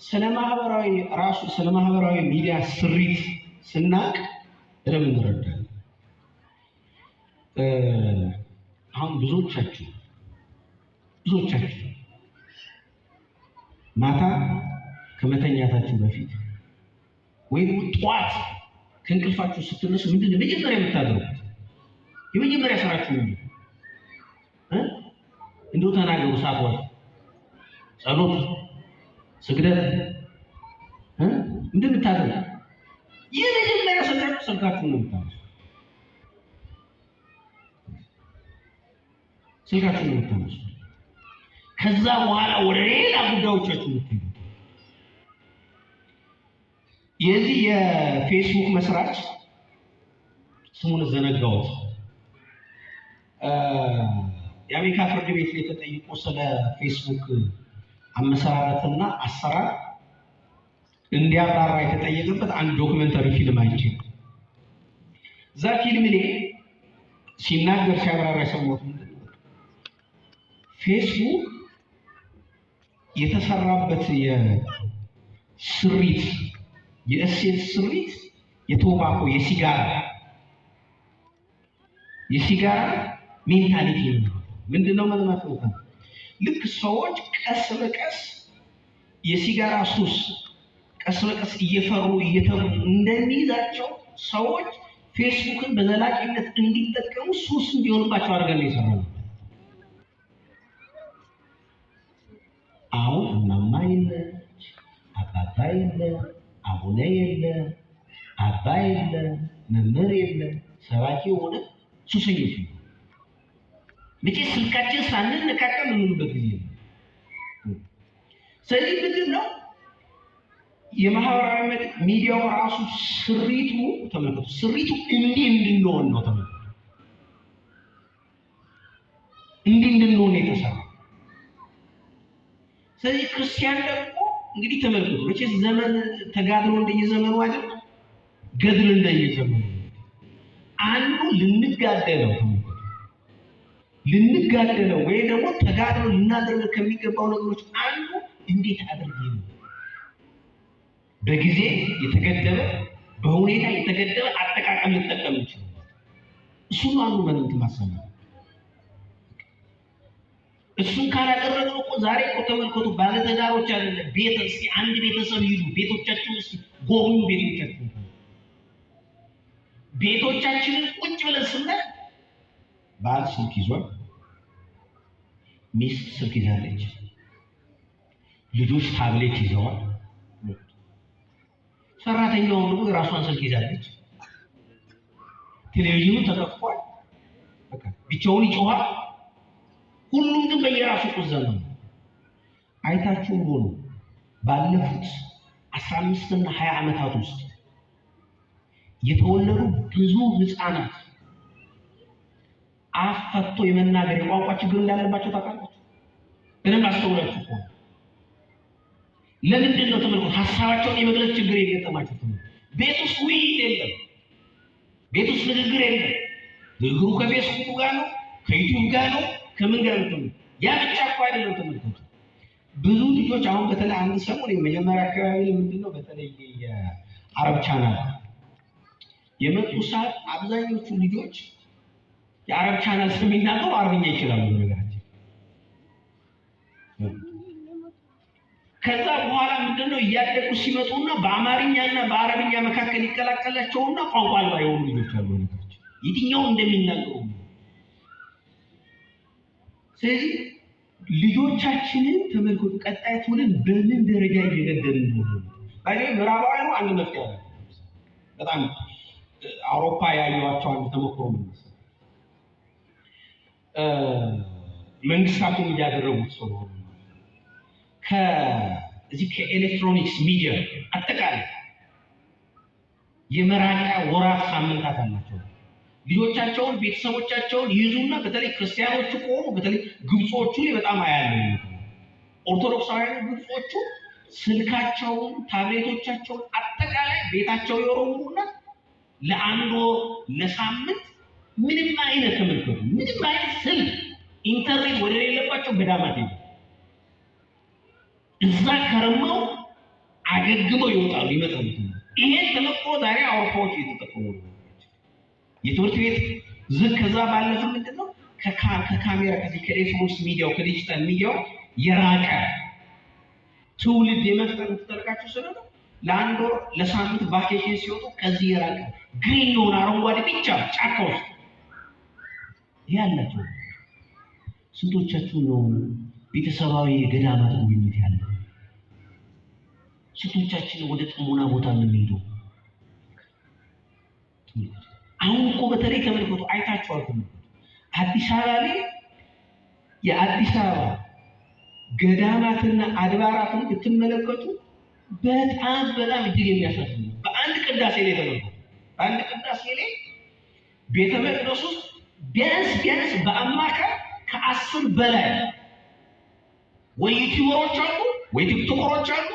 ስለ ማህበራዊ ራሱ ስለ ማህበራዊ ሚዲያ ስሪት ስናቅ በደንብ እንረዳለን። አሁን ብዙዎቻችሁ ማታ ከመተኛታችሁ በፊት ወይም ጠዋት ከእንቅልፋችሁ ስትነሱ ምንድን ነው መጀመሪያ የምታደርጉት? የመጀመሪያ ስራችሁ ምንድን ነው? እንደው ተናገሩ። ሳትዋሹ ጸሎት፣ ስግደት ምንድን የምታደርጉት? የመጀመሪያ ስራችሁ ስልካችሁን ነው የምታነሱት። ስልካችሁን የምታነሱ፣ ከዛ በኋላ ወደ ሌላ ጉዳዮቻችሁ የምትሄዱ። የዚህ የፌስቡክ መስራች ስሙን ዘነጋሁት። የአሜሪካ ፍርድ ቤት ላይ ተጠይቆ ስለ ፌስቡክ አመሰራረትና አሰራር እንዲያብራራ የተጠየቀበት አንድ documentary ፊልም አይቼ፣ እዛ ፊልም ላይ ሲናገር ሲያብራራ የሰማሁት ምንድን ነው? ፌስቡክ የተሰራበት የስሪት፣ የእሴት ስሪት የ tobacco፣ የሲጋራ mentality ነው። ምንድነው ማለት ነው? ልክ ሰዎች ቀስ በቀስ የሲጋራ ሱስ ቀስ በቀስ እየፈሩ እየተሙ እንደሚይዛቸው ሰዎች ፌስቡክን በዘላቂነት እንዲጠቀሙ ሱስ እንዲሆንባቸው አድርገን ነው የሰራነው። አሁን እማማ የለች፣ አባባ የለ፣ አቡነ የለ፣ አባ የለ፣ መምህር የለ፣ ሰባኪ የሆነ ሱሰኞች ነው። መቼ ስልካችን ሳንነካካ የምንውልበት ጊዜ ነው። ስለዚህ ምንድን ነው የማህበራዊ ሚዲያው ራሱ ስሪቱ ተመልከቱ፣ ስሪቱ እንዲህ እንድንሆን ነው። ተመልከቱ፣ እንዲህ እንድንሆን የተሰራ። ስለዚህ ክርስቲያን ደግሞ እንግዲህ ተመልከቱ፣ መቼስ ዘመን ተጋድሎ እንደየዘመኑ አይደል፣ ገድል እንደየዘመኑ። አንዱ ልንጋደለው፣ ተመልከቱ፣ ልንጋደለው ወይ ደግሞ ተጋድሎ ልናደርግ ከሚገባው ነገሮች አንዱ እንዴት አድርጌ ነው በጊዜ የተገደበ፣ በሁኔታ የተገደበ አጠቃቀም ልጠቀም ይችላል። እሱ ነው አንዱ መልእክት ማሰማት። እሱን ካላደረግነው እኮ ዛሬ እኮ ተመልከቱ፣ ባለትዳሮች አይደለም ቤት፣ እስኪ አንድ ቤተሰብ ይሉ ቤቶቻችሁን እስኪ ጎብኙ። ቤቶቻችንን ቁጭ ብለን ስናይ ባል ስልክ ይዟል፣ ሚስት ስልክ ይዛለች፣ ልጆች ታብሌት ይዘዋል። ሰራተኛውን ደግሞ የራሷን ስልክ ይዛለች። ቴሌቪዥኑ ተከፍቷል። በቃ ብቻውን ይጮሃል። ሁሉም ግን በየራሱ ቁዘም ነው። አይታችሁ ሆኖ ባለፉት 15 እና 20 ዓመታት ውስጥ የተወለዱ ብዙ ህፃናት አፍ ፈቶ የመናገር የቋንቋ ችግር እንዳለባቸው ታውቃላችሁ? በደንብ አስተውላችሁ ከሆነ ለምንድን ነው? ተመልከቱ፣ ሀሳባቸውን የመግለጽ ችግር የገጠማቸው ቤት ውስጥ ውይይት የለም። ቤት ውስጥ ንግግር የለም። ንግግሩ ከፌስቡክ ጋር ነው፣ ከዩቲዩብ ጋር ነው፣ ከምን ጋር ነው? ያ ብቻ እኮ አይደለም። ተመልከቱ፣ ብዙ ልጆች አሁን በተለይ አንድ ሰሞን የመጀመሪያ አካባቢ ምንድነው በተለይ የአረብ ቻናል የመጡ ሰዓት አብዛኞቹ ልጆች የአረብ ቻናል ስለሚናገሩ አረብኛ ይችላሉ። ነገራችን ከዛ በኋላ ምንድነው እያደጉ ሲመጡና በአማርኛና በአረብኛ መካከል ይቀላቀላቸውና ቋንቋ አልባ የሆኑ ልጆች አሉ። ነገራችን የትኛው እንደሚናገሩ። ስለዚህ ልጆቻችንን ተመልከቱ፣ ቀጣይ ትውልድ በምን ደረጃ እየገደልን እንደሆነ። ባይ ምዕራባውያኑ አንድ መፍትሄ አለ። በጣም አውሮፓ ያዩዋቸው አንድ ተሞክሮ ምን መሰለህ? መንግስታቱም እያደረጉት ስለሆነ ከዚህ ከኤሌክትሮኒክስ ሚዲያ አጠቃላይ የመራቂያ ወራት፣ ሳምንታት አላቸው። ልጆቻቸውን ቤተሰቦቻቸውን ይይዙና በተለይ ክርስቲያኖቹ ከሆኑ፣ በተለይ ግብጾቹ ላይ በጣም አያለው። ኦርቶዶክሳውያኑ ግብጾቹ ስልካቸውን፣ ታብሌቶቻቸውን አጠቃላይ ቤታቸው ይወረውሩና ለአንድ ወር፣ ለሳምንት ምንም አይነት፣ ተመልከቱ፣ ምንም አይነት ስልክ፣ ኢንተርኔት ወደ ሌለባቸው ገዳማት ይሄዱ። እዛ ከርመው አገግመው ይወጣሉ፣ ይመጣሉ። ይሄን ተመክሮ ዛሬ አውሮፓዎች እየተጠቀሙ ነው። የትምህርት ቤት ዝግ። ከዛ ባለፈ ምንድነው ከካሜራ፣ ከዚህ ከኤሌክትሮኒክስ ሚዲያው፣ ከዲጂታል ሚዲያው የራቀ ትውልድ የመፍጠር የምትጠልቃቸው ስለሆነ ለአንድ ወር፣ ለሳምንት vacation ሲወጡ ከዚህ የራቀ green የሆነ፣ አረንጓዴ ብቻ ጫካ ውስጥ ያላቸው። ስንቶቻችሁ ነው ቤተሰባዊ የገዳማት ጉብኝት ያለ? ስንቶቻችን ወደ ጥሞና ቦታ የምንሄደው? አሁን እኮ በተለይ ተመልከቱ፣ አይታችኋል። ተመልከቱ፣ አዲስ አበባ ላይ የአዲስ አበባ ገዳማትና አድባራትን ብትመለከቱ በጣም በጣም እጅግ የሚያሳዝን ነው። በአንድ ቅዳሴ ላይ ተመልከቱ። በአንድ ቅዳሴ ላይ ቤተ መቅደስ ውስጥ ቢያንስ ቢያንስ በአማካይ ከ10 በላይ ወይ ዩቲዩበሮች አሉ፣ ወይ ቲክቶከሮች አሉ፣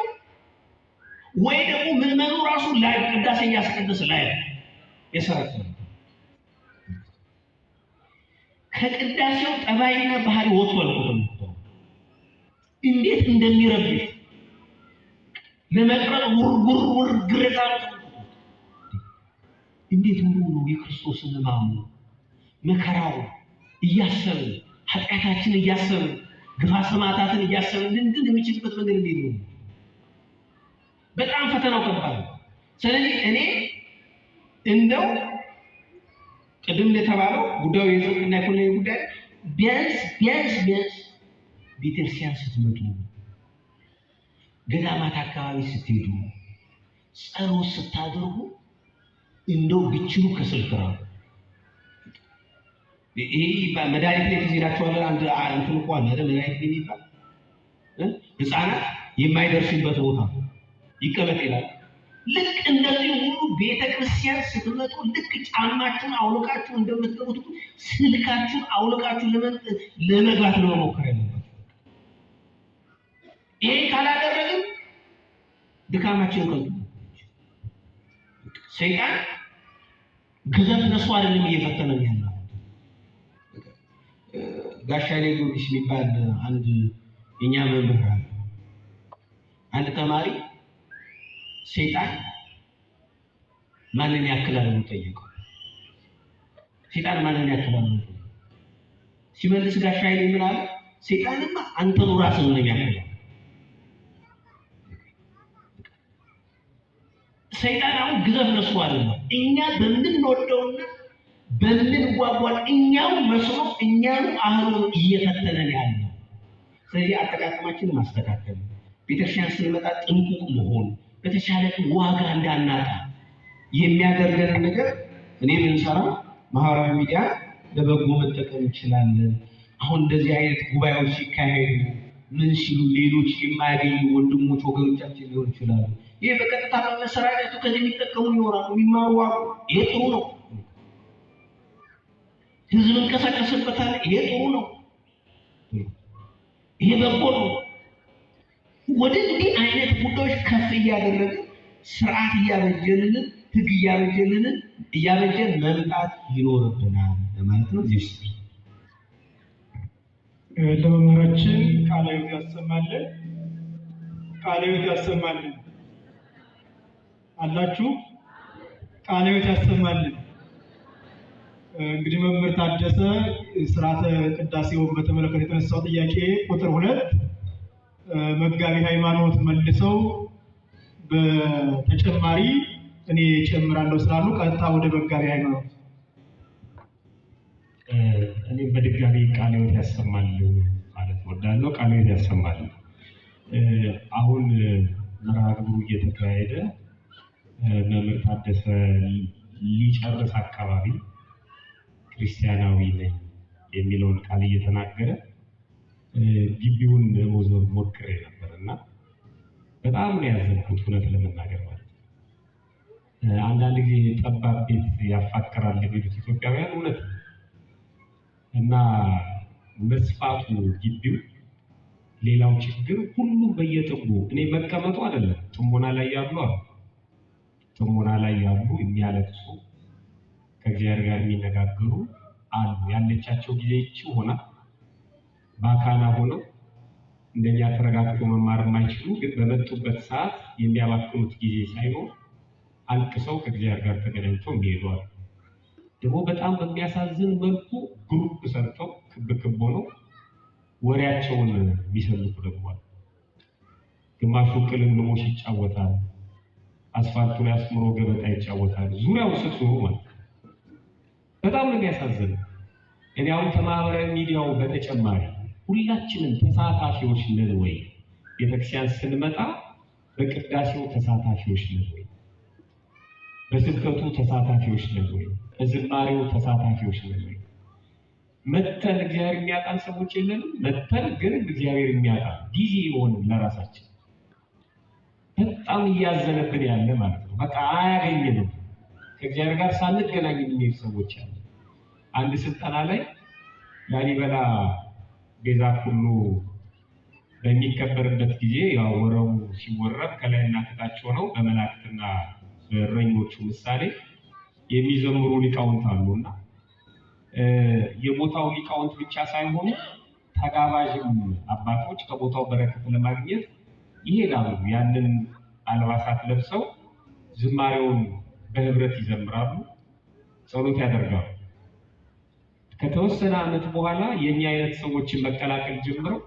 ወይ ደግሞ ምዕመኑ ራሱ ላይ ቅዳሴ እያስቀደሰ ላይ የሰራቸው ከቅዳሴው ጠባይና ባህሪ ወጥቷል እኮ ተመልክቶ እንዴት እንደሚረብሽ ለመቅረብ ውር ውር ግርታ እንዴት ውሩ ነው የክርስቶስን ሕማሙ መከራው እያሰብን ኃጢአታችን እያሰብን ግፋ ሰማዕታትን እያሰብን ልንድን የሚችልበት መንገድ እንዴት ነው? በጣም ፈተናው ከባድ ነው። ስለዚህ እኔ እንደው ቅድም እንደተባለው ጉዳዩ የጽድቅና የኩነኔ ጉዳይ ቢያንስ ቢያንስ ቢያንስ ቤተክርስቲያን ስትመጡ ገዳማት አካባቢ ስትሄዱ ጸሎት ስታደርጉ እንደው ብችሉ ከስልክ ራቁ። ይሄ መድኃኒት ላይ ትዝ ይላችኋል። አንድ እንትን እኮ አለ አይደል? መድኃኒት ላይ የሚባል ህፃናት የማይደርሱበት ቦታ ይቀመጥ ይላል። ልክ እንደዚህ ሁሉ ቤተክርስቲያን ስትመጡ ልክ ጫማችሁን አውልቃችሁ እንደምትገቡት ስልካችሁን አውልቃችሁ ለመግባት ነው መሞከር ያለባችሁ። ይሄን ካላደረግን ድካማችን ከንቱ ነው። ሰይጣን ግዘፍ ነሱ አይደለም እየፈተነን ያለው። ጋሻ ኃይለ ጊዮርጊስ የሚባል አንድ የኛ መምህር አለ። አንድ ተማሪ ሰይጣን ማንን ያክላል ብሎ ጠየቀው። ሰይጣን ማንን ያክላል ብሎ ጠየቀው። ሲመልስ ጋሻ ኃይሌ ምን አለ? ሰይጣንማ አንተኑ ራስህን ነው የሚያክለው። ሰይጣን አሁን ግዘፍ ነሱ አይደለም። እኛ በምንወደውና በምንጓጓል እኛው መስሎ እኛኑ አህሎ እየፈተነን ያለው። ስለዚህ አጠቃቀማችንን ማስተካከል፣ ቤተክርስቲያን ስንመጣ ጥንቁቅ መሆን፣ በተቻለ ዋጋ እንዳናጣ የሚያደርገንን ነገር እኔ የምንሰራ ማህበራዊ ሚዲያ ለበጎ መጠቀም እንችላለን። አሁን እንደዚህ አይነት ጉባኤዎች ሲካሄዱ ምን ሲሉ ሌሎች የማያገኙ ወንድሞች ወገኖቻችን ሊሆን ይችላሉ። ይሄ በቀጥታ በመሰራጨቱ ከዚህ የሚጠቀሙ ይኖራሉ፣ የሚማሩ አሉ። ይሄ ጥሩ ነው። ህዝብ እንቀሳቀስበታል። ይሄ ጥሩ ነው። ይሄ በጎ ነው። ወደ እንዲህ አይነት ጉዳዮች ከፍ እያደረግን ስርዓት እያበጀንልን ህግ እያበጀንልን እያበጀን መምጣት ይኖርብናል ለማለት ነው። እዚህ ውስጥ ለመምህራችን ቃለ ሕይወት ያሰማልን፣ ቃለ ሕይወት ያሰማልን። አላችሁ ቃለ ሕይወት ያሰማልን። እንግዲህ መምህር ታደሰ ስርዓተ ቅዳሴውን በተመለከተ የተነሳው ጥያቄ ቁጥር 2 መጋቢ ሃይማኖት መልሰው በተጨማሪ እኔ እጨምራለሁ ስላሉ ቀጥታ ወደ መጋቢ ሃይማኖት። እኔ በድጋሚ ቃለ ሕይወት ያሰማል ማለት እወዳለሁ። ቃለ ሕይወት ያሰማል። አሁን መርሃ ግብሩ እየተካሄደ መምህር ታደሰ ሊጨርስ አካባቢ ክርስቲያናዊ ነኝ የሚለውን ቃል እየተናገረ ግቢውን ለመዞር ሞክሬ ነበር እና በጣም ነው ያዘንኩት፣ እውነት ለመናገር ማለት ነው። አንዳንድ ጊዜ ጠባብ ቤት ያፋቅራል የሚሉት ኢትዮጵያውያን እውነት ነው። እና መስፋቱ ግቢው ሌላው ችግር ሁሉም በየጥጉ እኔ መቀመጡ አይደለም፣ ጥሞና ላይ ያሉ አሉ። ጥሞና ላይ ያሉ የሚያለቅሱ ከእግዚአብሔር ጋር የሚነጋገሩ አሉ። ያለቻቸው ጊዜ ይቺ ሆና ባካና ሆነው እንደኛ ተረጋግተው መማር የማይችሉ ግን በመጡበት ሰዓት የሚያባክኑት ጊዜ ሳይኖር አልቅሰው ከእግዚአብሔር ጋር ተገናኝተው የሚሄዱ አሉ። ደግሞ በጣም በሚያሳዝን መልኩ group ሰርተው ክብ ክብ ሆነው ወሬያቸውን የሚሰልኩ ደግሞ አሉ። ግማሹ ቅልምልሞሽ ይጫወታል፣ አስፋልቱ ላይ አስምሮ ገበጣ ይጫወታል። ዙሪያው ስትዞሩ ማለት ነው። በጣም ነው የሚያሳዝነው። እኔ አሁን ከማህበራዊ ሚዲያው በተጨማሪ ሁላችንም ተሳታፊዎች ነን ወይ? ቤተክርስቲያን ስንመጣ በቅዳሴው ተሳታፊዎች ነን ወይ? በስብከቱ ተሳታፊዎች ነን ወይ? በዝማሬው ተሳታፊዎች ነን ወይ? መተን እግዚአብሔር የሚያጣን ሰዎች የለንም። መተን ግን እግዚአብሔር የሚያጣን ጊዜ የሆንን ለራሳችን በጣም እያዘነብን ያለ ማለት ነው። በቃ አያገኘንም። ከእግዚአብሔር ጋር ሳንገናኝ የምንሄድ ሰዎች ያለ። አንድ ስልጠና ላይ ላሊበላ ቤዛ ኩሉ በሚከበርበት ጊዜ ያው ወረቡ ሲወረብ ከላይና ከታች ሆነው በመላእክትና በእረኞቹ ምሳሌ የሚዘምሩ ሊቃውንት አሉና የቦታው ሊቃውንት ብቻ ሳይሆኑ ተጋባዥም አባቶች ከቦታው በረከት ለማግኘት ይሄዳሉ። ያንን አልባሳት ለብሰው ዝማሬውን በህብረት ይዘምራሉ፣ ጸሎት ያደርጋሉ። ከተወሰነ ዓመት በኋላ የኛ አይነት ሰዎችን መቀላቀል ጀምረው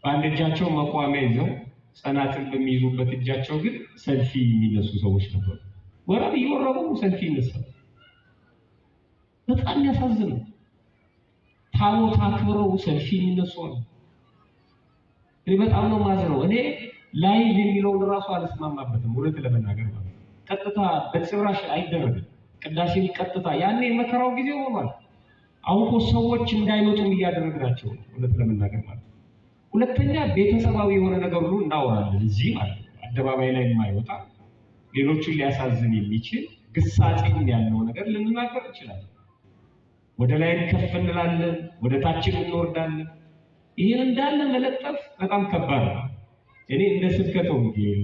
በአንድ እጃቸው መቋሚያ ይዘው ጸናጽል በሚይዙበት እጃቸው ግን ሰልፊ የሚነሱ ሰዎች ነበሩ። ወረብ እየወረቡ ሰልፊ ይነሳሉ። በጣም የሚያሳዝን ነው። ታቦት አክብረው ሰልፊ የሚነሱ አሉ። እኔ በጣም ነው የማዝነው። እኔ live የሚለውን እራሱ አልስማማበትም፣ እውነት ለመናገር ማለት ነው። ቀጥታ በጭራሽ አይደረግም። ቅዳሴን ቀጥታ ያኔ የመከራው ጊዜ ሆኗል። አሁን እኮ ሰዎች እንዳይመጡም እያደረግናቸው ነው፣ እውነት ለመናገር ማለት ነው። ሁለተኛ ቤተሰባዊ የሆነ ነገር ሁሉ እናወራለን እዚህ ማለት ነው። አደባባይ ላይ የማይወጣ ሌሎቹን ሊያሳዝን የሚችል ግሳጼም ያለው ነገር ልንናገር እንችላለን። ወደ ላይም ከፍ እንላለን፣ ወደ ታችም እንወርዳለን። ይህን እንዳለ መለጠፍ በጣም ከባድ ነው። እኔ እንደ ስብከተ ወንጌል፣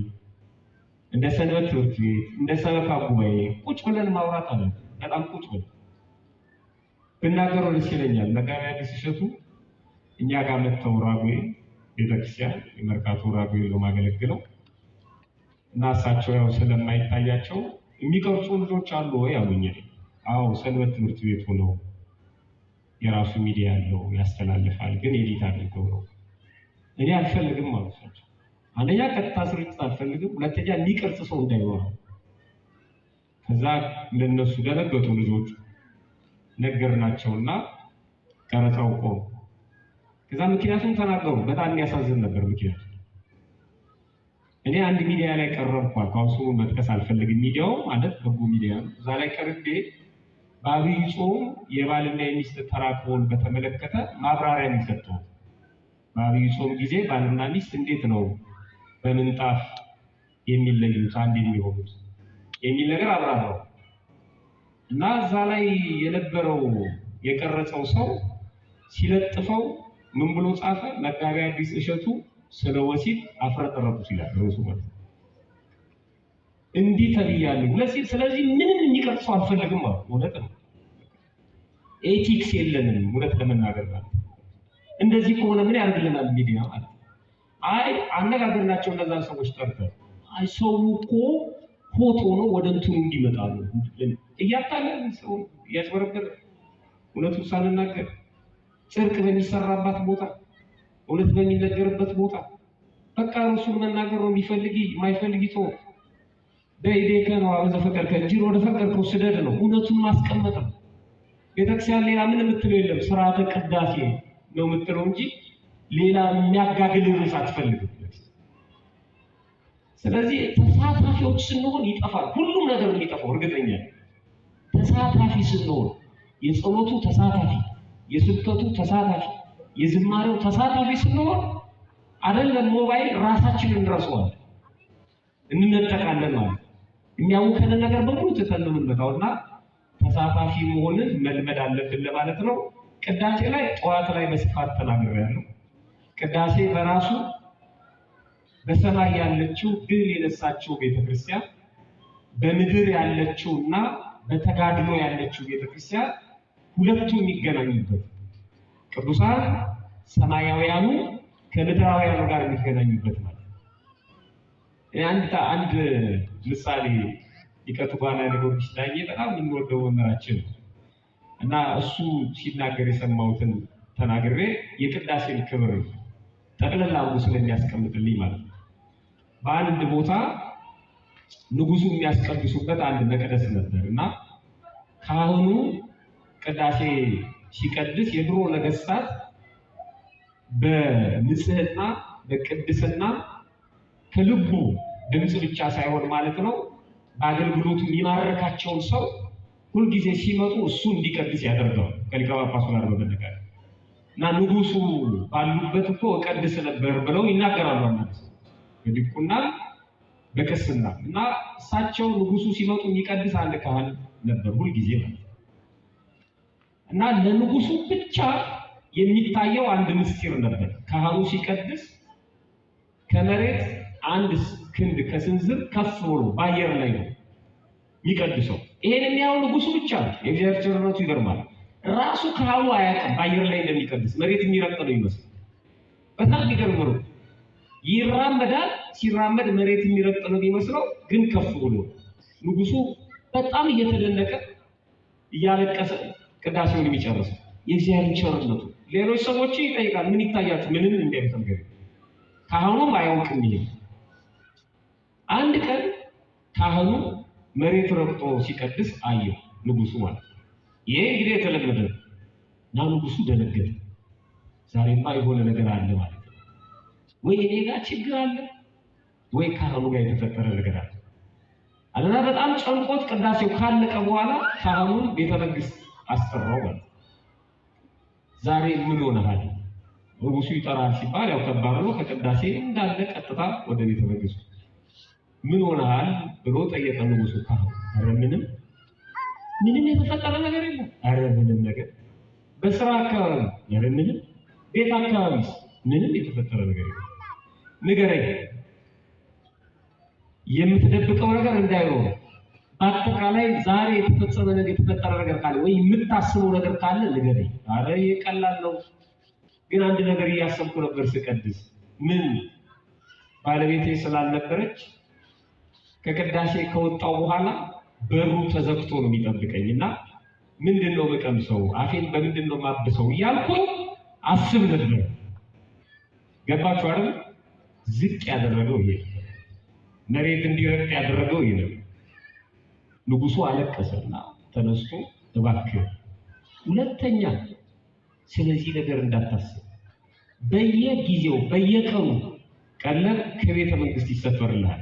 እንደ ሰንበት ትምህርት ቤት፣ እንደ ሰበካ ጉባኤ ቁጭ ብለን ማውራት አለ። በጣም ቁጭ ብለን ብናገረው ደስ ይለኛል። መጋቢ ሐዲስ እሸቱ እኛ ጋር መጥተው ራጉኤል ቤተክርስቲያን የመርካቶ ራጉኤል ነው የማገለግለው እና እሳቸው ያው ስለማይታያቸው የሚቀርጹ ልጆች አሉ ወይ አሉኝ። አዎ ሰንበት ትምህርት ቤቱ ነው የራሱ ሚዲያ ያለው ያስተላልፋል፣ ግን edit አድርገው ነው። እኔ አልፈልግም አሉ እሳቸው። አንደኛ ቀጥታ ስርጭት አልፈልግም፣ ሁለተኛ የሚቀርጽ ሰው እንዳይኖር። ከዛ ለነሱ ደነገጡ ልጆቹ፣ ነገርናቸውና ቀረጻው ቆመ። ከዛ ምክንያቱም ተናገሩ። በጣም የሚያሳዝን ነበር ምክንያቱ። እኔ አንድ ሚዲያ ላይ ቀረብኩ አልኩ። አሁን ስሙን መጥቀስ አልፈልግም። ሚዲያው ማለት በጎ ሚዲያ ነው። እዛ ላይ ቀርቤ በአብይ ጾም የባልና የሚስት ተራክቦን በተመለከተ ማብራሪያ የሰጠሁት። በአብይ ጾም ጊዜ ባልና ሚስት እንዴት ነው በምንጣፍ የሚለዩት አንድ የሚሆኑት የሚል ነገር አብራራው እና እዛ ላይ የነበረው የቀረጸው ሰው ሲለጥፈው ምን ብሎ ጻፈ? መጋቢ ሐዲስ እሸቱ ስለ ወሲብ አፍረጠረጡት ይላል ርዕሱ ማለት ነው። እንዲህ ተብያለሁ። ስለዚህ ምንም የሚቀርጽ ሰው አልፈልግም አሉ። እውነት ነው። ethics የለንም እውነት ለመናገር ማለት ነው። እንደዚህ ከሆነ ምን ያደርግልናል ሚዲያ ማለት ነው። አይ አነጋገርናቸው እነዛን ሰዎች ጠርተን፣ አይ ሰው እኮ hot ሆኖ ወደ እንትኑ እንዲመጣ ነው እያታለን ሰው እያጭበረበር እውነቱን ሳንናገር ጽድቅ በሚሰራባት ቦታ እውነት በሚነገርበት ቦታ በቃ እርሱን መናገር ነው። የሚፈልግ የማይፈልግ ይተው። በኢዴከ ነው አበዘ ፈቀድከ እጅን ወደ ፈቀድከው ስደድ ነው። እውነቱን ማስቀመጥ ነው። ቤተክርስቲያን ሌላ ምን የምትለው የለም። ስርዓተ ቅዳሴ ነው የምትለው እንጂ ሌላ የሚያጋግል ርዕስ አትፈልግም። ስለዚህ ተሳታፊዎች ስንሆን ይጠፋል ሁሉም ነገር የሚጠፋው እርግጠኛ ነኝ። ተሳታፊ ስንሆን የጸሎቱ ተሳታፊ፣ የስብከቱ ተሳታፊ፣ የዝማሬው ተሳታፊ ስንሆን አይደለም ሞባይል ራሳችንን እንረሳዋለን፣ እንነጠቃለን ማለት ነው። የሚያውከንን ነገር በሙሉ ትተን ነው የምንመጣው እና ተሳታፊ መሆንን መልመድ አለብን ለማለት ነው። ቅዳሴ ላይ ጠዋት ላይ በስፋት ተናግሬያለሁ። ቅዳሴ በራሱ በሰማይ ያለችው ድል የነሳችው ቤተክርስቲያን፣ በምድር ያለችው እና በተጋድሎ ያለችው ቤተክርስቲያን ሁለቱ የሚገናኙበት ቅዱሳን ሰማያውያኑ ከምድራውያኑ ጋር የሚገናኙበት ማለት ነው። አንድ ምሳሌ ሊቀ ትጉሃን ኃይለ ጊዮርጊስ ዳኜ በጣም የምንወደው መምህራችን ነው እና እሱ ሲናገር የሰማሁትን ተናግሬ የቅዳሴን ክብር ጠቅለል አድርጎ ስለሚያስቀምጥልኝ ማለት ነው። በአንድ ቦታ ንጉሱ የሚያስቀድሱበት አንድ መቅደስ ነበር እና ካህኑ ቅዳሴ ሲቀድስ የድሮ ነገስታት በንጽህና በቅድስና ከልቡ ድምፅ ብቻ ሳይሆን ማለት ነው በአገልግሎቱ የሚማርካቸውን ሰው ሁልጊዜ ሲመጡ እሱ እንዲቀድስ ያደርገዋል ከሊቀ ጳጳሱ ጋር በመነጋገር እና ንጉሱ ባሉበት እኮ እቀድስ ነበር ብለው ይናገራሉ። አንዳንድ ሰው በዲቁና በቅስና እና እሳቸው ንጉሱ ሲመጡ የሚቀድስ አንድ ካህን ነበር ሁልጊዜ ማለት ነው። እና ለንጉሱ ብቻ የሚታየው አንድ ምስጢር ነበር። ካህኑ ሲቀድስ ከመሬት አንድ ክንድ ከስንዝር ከፍ ብሎ በአየር ላይ ነው የሚቀድሰው። ይሄን የሚያየው ንጉሱ ብቻ ነው። የእግዚአብሔር ቸርነቱ ይገርማል። ራሱ ካህኑ አያውቅም በአየር ላይ እንደሚቀድስ፣ መሬት የሚረግጥ ነው ይመስል። በጣም የሚገርም ነው። ይራመዳል። ሲራመድ መሬት የሚረግጥ ነው የሚመስለው፣ ግን ከፍ ብሎ ንጉሱ በጣም እየተደነቀ እያለቀሰ ቅዳሴውን የሚጨርሰው የእግዚአብሔር ቸርነቱ። ሌሎች ሰዎች ይጠይቃል፣ ምን ይታያችሁ? ምንም እንዲያዩት ነገር ካህኑም አያውቅም። ይሄ አንድ ቀን ካህኑ መሬት ረግጦ ሲቀድስ አየው ንጉሱ ማለት ነው። ይሄ እንግዲህ የተለመደ ነው እና ንጉሱ ደነገጠ። ዛሬማ የሆነ ነገር አለ ማለት ነው። ወይ እኔ ጋር ችግር አለ ወይ ካህኑ ጋር የተፈጠረ ነገር አለ አለና በጣም ጨንቆት ቅዳሴው ካለቀ በኋላ ካህኑን ቤተ መንግስት አስጠራው ማለት ነው። ዛሬ ምን ሆነሃል? ንጉሱ ይጠራል ሲባል ያው ከባድ ነው። ከቅዳሴ እንዳለ ቀጥታ ወደ ቤተ መንግስቱ ምን ሆነሃል ብሎ ጠየቀ ንጉሱ ካህኑ። ኧረ ምንም ምንም የተፈጠረ ነገር የለም። ኧረ ምንም ነገር በስራ አካባቢ ኧረ ምንም፣ ቤት አካባቢስ ምንም የተፈጠረ ነገር የለም። ንገረኝ፣ የምትደብቀው ነገር እንዳይኖር፣ በአጠቃላይ ዛሬ የተፈጸመ ነገር የተፈጠረ ነገር ካለ ወይ የምታስበው ነገር ካለ ንገረኝ። አረ ይሄ ቀላል ነው፣ ግን አንድ ነገር እያሰብኩ ነበር ስቀድስ። ምን? ባለቤቴ ስላልነበረች ከቅዳሴ ከወጣው በኋላ በሩ ተዘግቶ ነው የሚጠብቀኝ እና ምንድን ነው የምቀምሰው፣ አፌን በምንድን ነው የማብሰው እያልኩኝ አስብ ነበር። ገባችሁ አይደል? ዝቅ ያደረገው ይሄ ነው። መሬት እንዲረግጥ ያደረገው ይሄ ነው። ንጉሱ አለቀሰና ተነስቶ እባክህ ሁለተኛ ስለዚህ ነገር እንዳታስብ፣ በየጊዜው በየቀኑ ቀለብ ከቤተ መንግስት ይሰፈርልሃል፣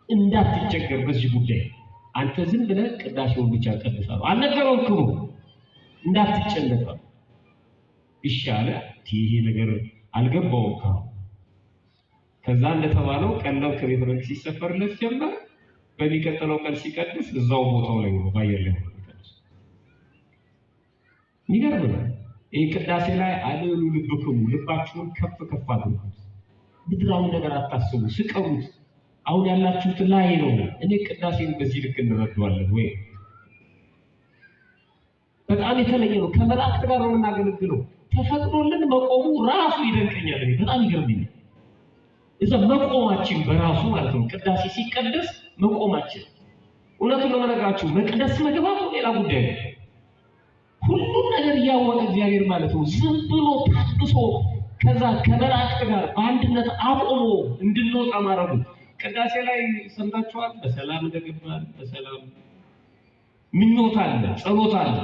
እንዳትቸገር በዚህ ጉዳይ አንተ ዝም ብለህ ቅዳሴውን ብቻ ቀድስ አለው። አልነገረውም ክቡ እንዳትጨነቅ አለው። እሺ አለ። ይሄ ነገር አልገባውም ካህኑ። ከዛ እንደተባለው ቀለብ ከቤተ መንግስት ይሰፈርለት ጀመር። በሚቀጥለው ቀን ሲቀድስ እዛው ቦታው ላይ ሆኖ በአየር ላይ ሆኖ የሚቀድስ የሚገርም ነው። ይህ ቅዳሴ ላይ አልዕሉ ልብክሙ፣ ልባችሁን ከፍ ከፍ አድርጉት፣ ምድራዊ ነገር አታስቡ፣ ስቀሩት፣ አሁን ያላችሁት ላይ ነው። እኔ ቅዳሴን በዚህ ልክ እንረዳዋለን ወይ? በጣም የተለየ ነው። ከመላእክት ጋር ነው የምናገለግለው። ተፈቅዶልን መቆሙ ራሱ ይደንቀኛል። እኔ በጣም ይገርመኛል። እዛ መቆማችን በራሱ ማለት ነው። ቅዳሴ ሲቀደስ መቆማችን፣ እውነቱን ነው የምነግራችሁ፣ መቅደስ መግባቱ ሌላ ጉዳይ ነው። ሁሉም ነገር እያወቀ እግዚአብሔር ማለት ነው ዝም ብሎ ታግሶ ከዛ ከመላእክት ጋር በአንድነት አቆሞ እንድንወጣ ማድረጉ። ቅዳሴ ላይ ሰምታችኋል። በሰላም እንደገባን በሰላም ምኞት አለ፣ ጸሎት አለ፣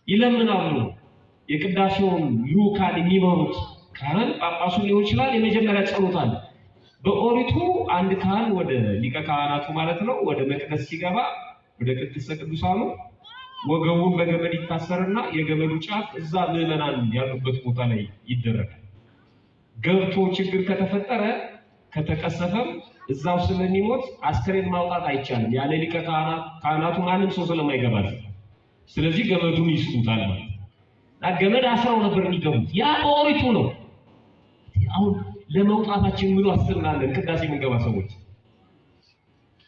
ይለምናሉ። የቅዳሴውን ልዑካን የሚመሩት ካህን ጳጳሱ ሊሆን ይችላል። የመጀመሪያ ጸሎት አለ። በኦሪቱ አንድ ካህን ወደ ሊቀ ካህናቱ ማለት ነው ወደ መቅደስ ሲገባ ወደ ቅድስተ ቅዱሳኑ ወገቡን በገመድ ይታሰርና የገመዱ ጫፍ እዛ ምዕመናን ያሉበት ቦታ ላይ ይደረጋል። ገብቶ ችግር ከተፈጠረ ከተቀሰፈም እዛው ስለሚሞት አስክሬን ማውጣት አይቻልም፣ ያለ ሊቀ ካህናቱ ማንም ሰው ስለማይገባ። ስለዚህ ገመዱን ይስቡታል ማለት ነው። እና ገመድ አስረው ነበር የሚገቡት። ያ በኦሪቱ ነው። አሁን ለመውጣታችን ምን ዋስትና አለን? ቅዳሴ የምንገባ ሰዎች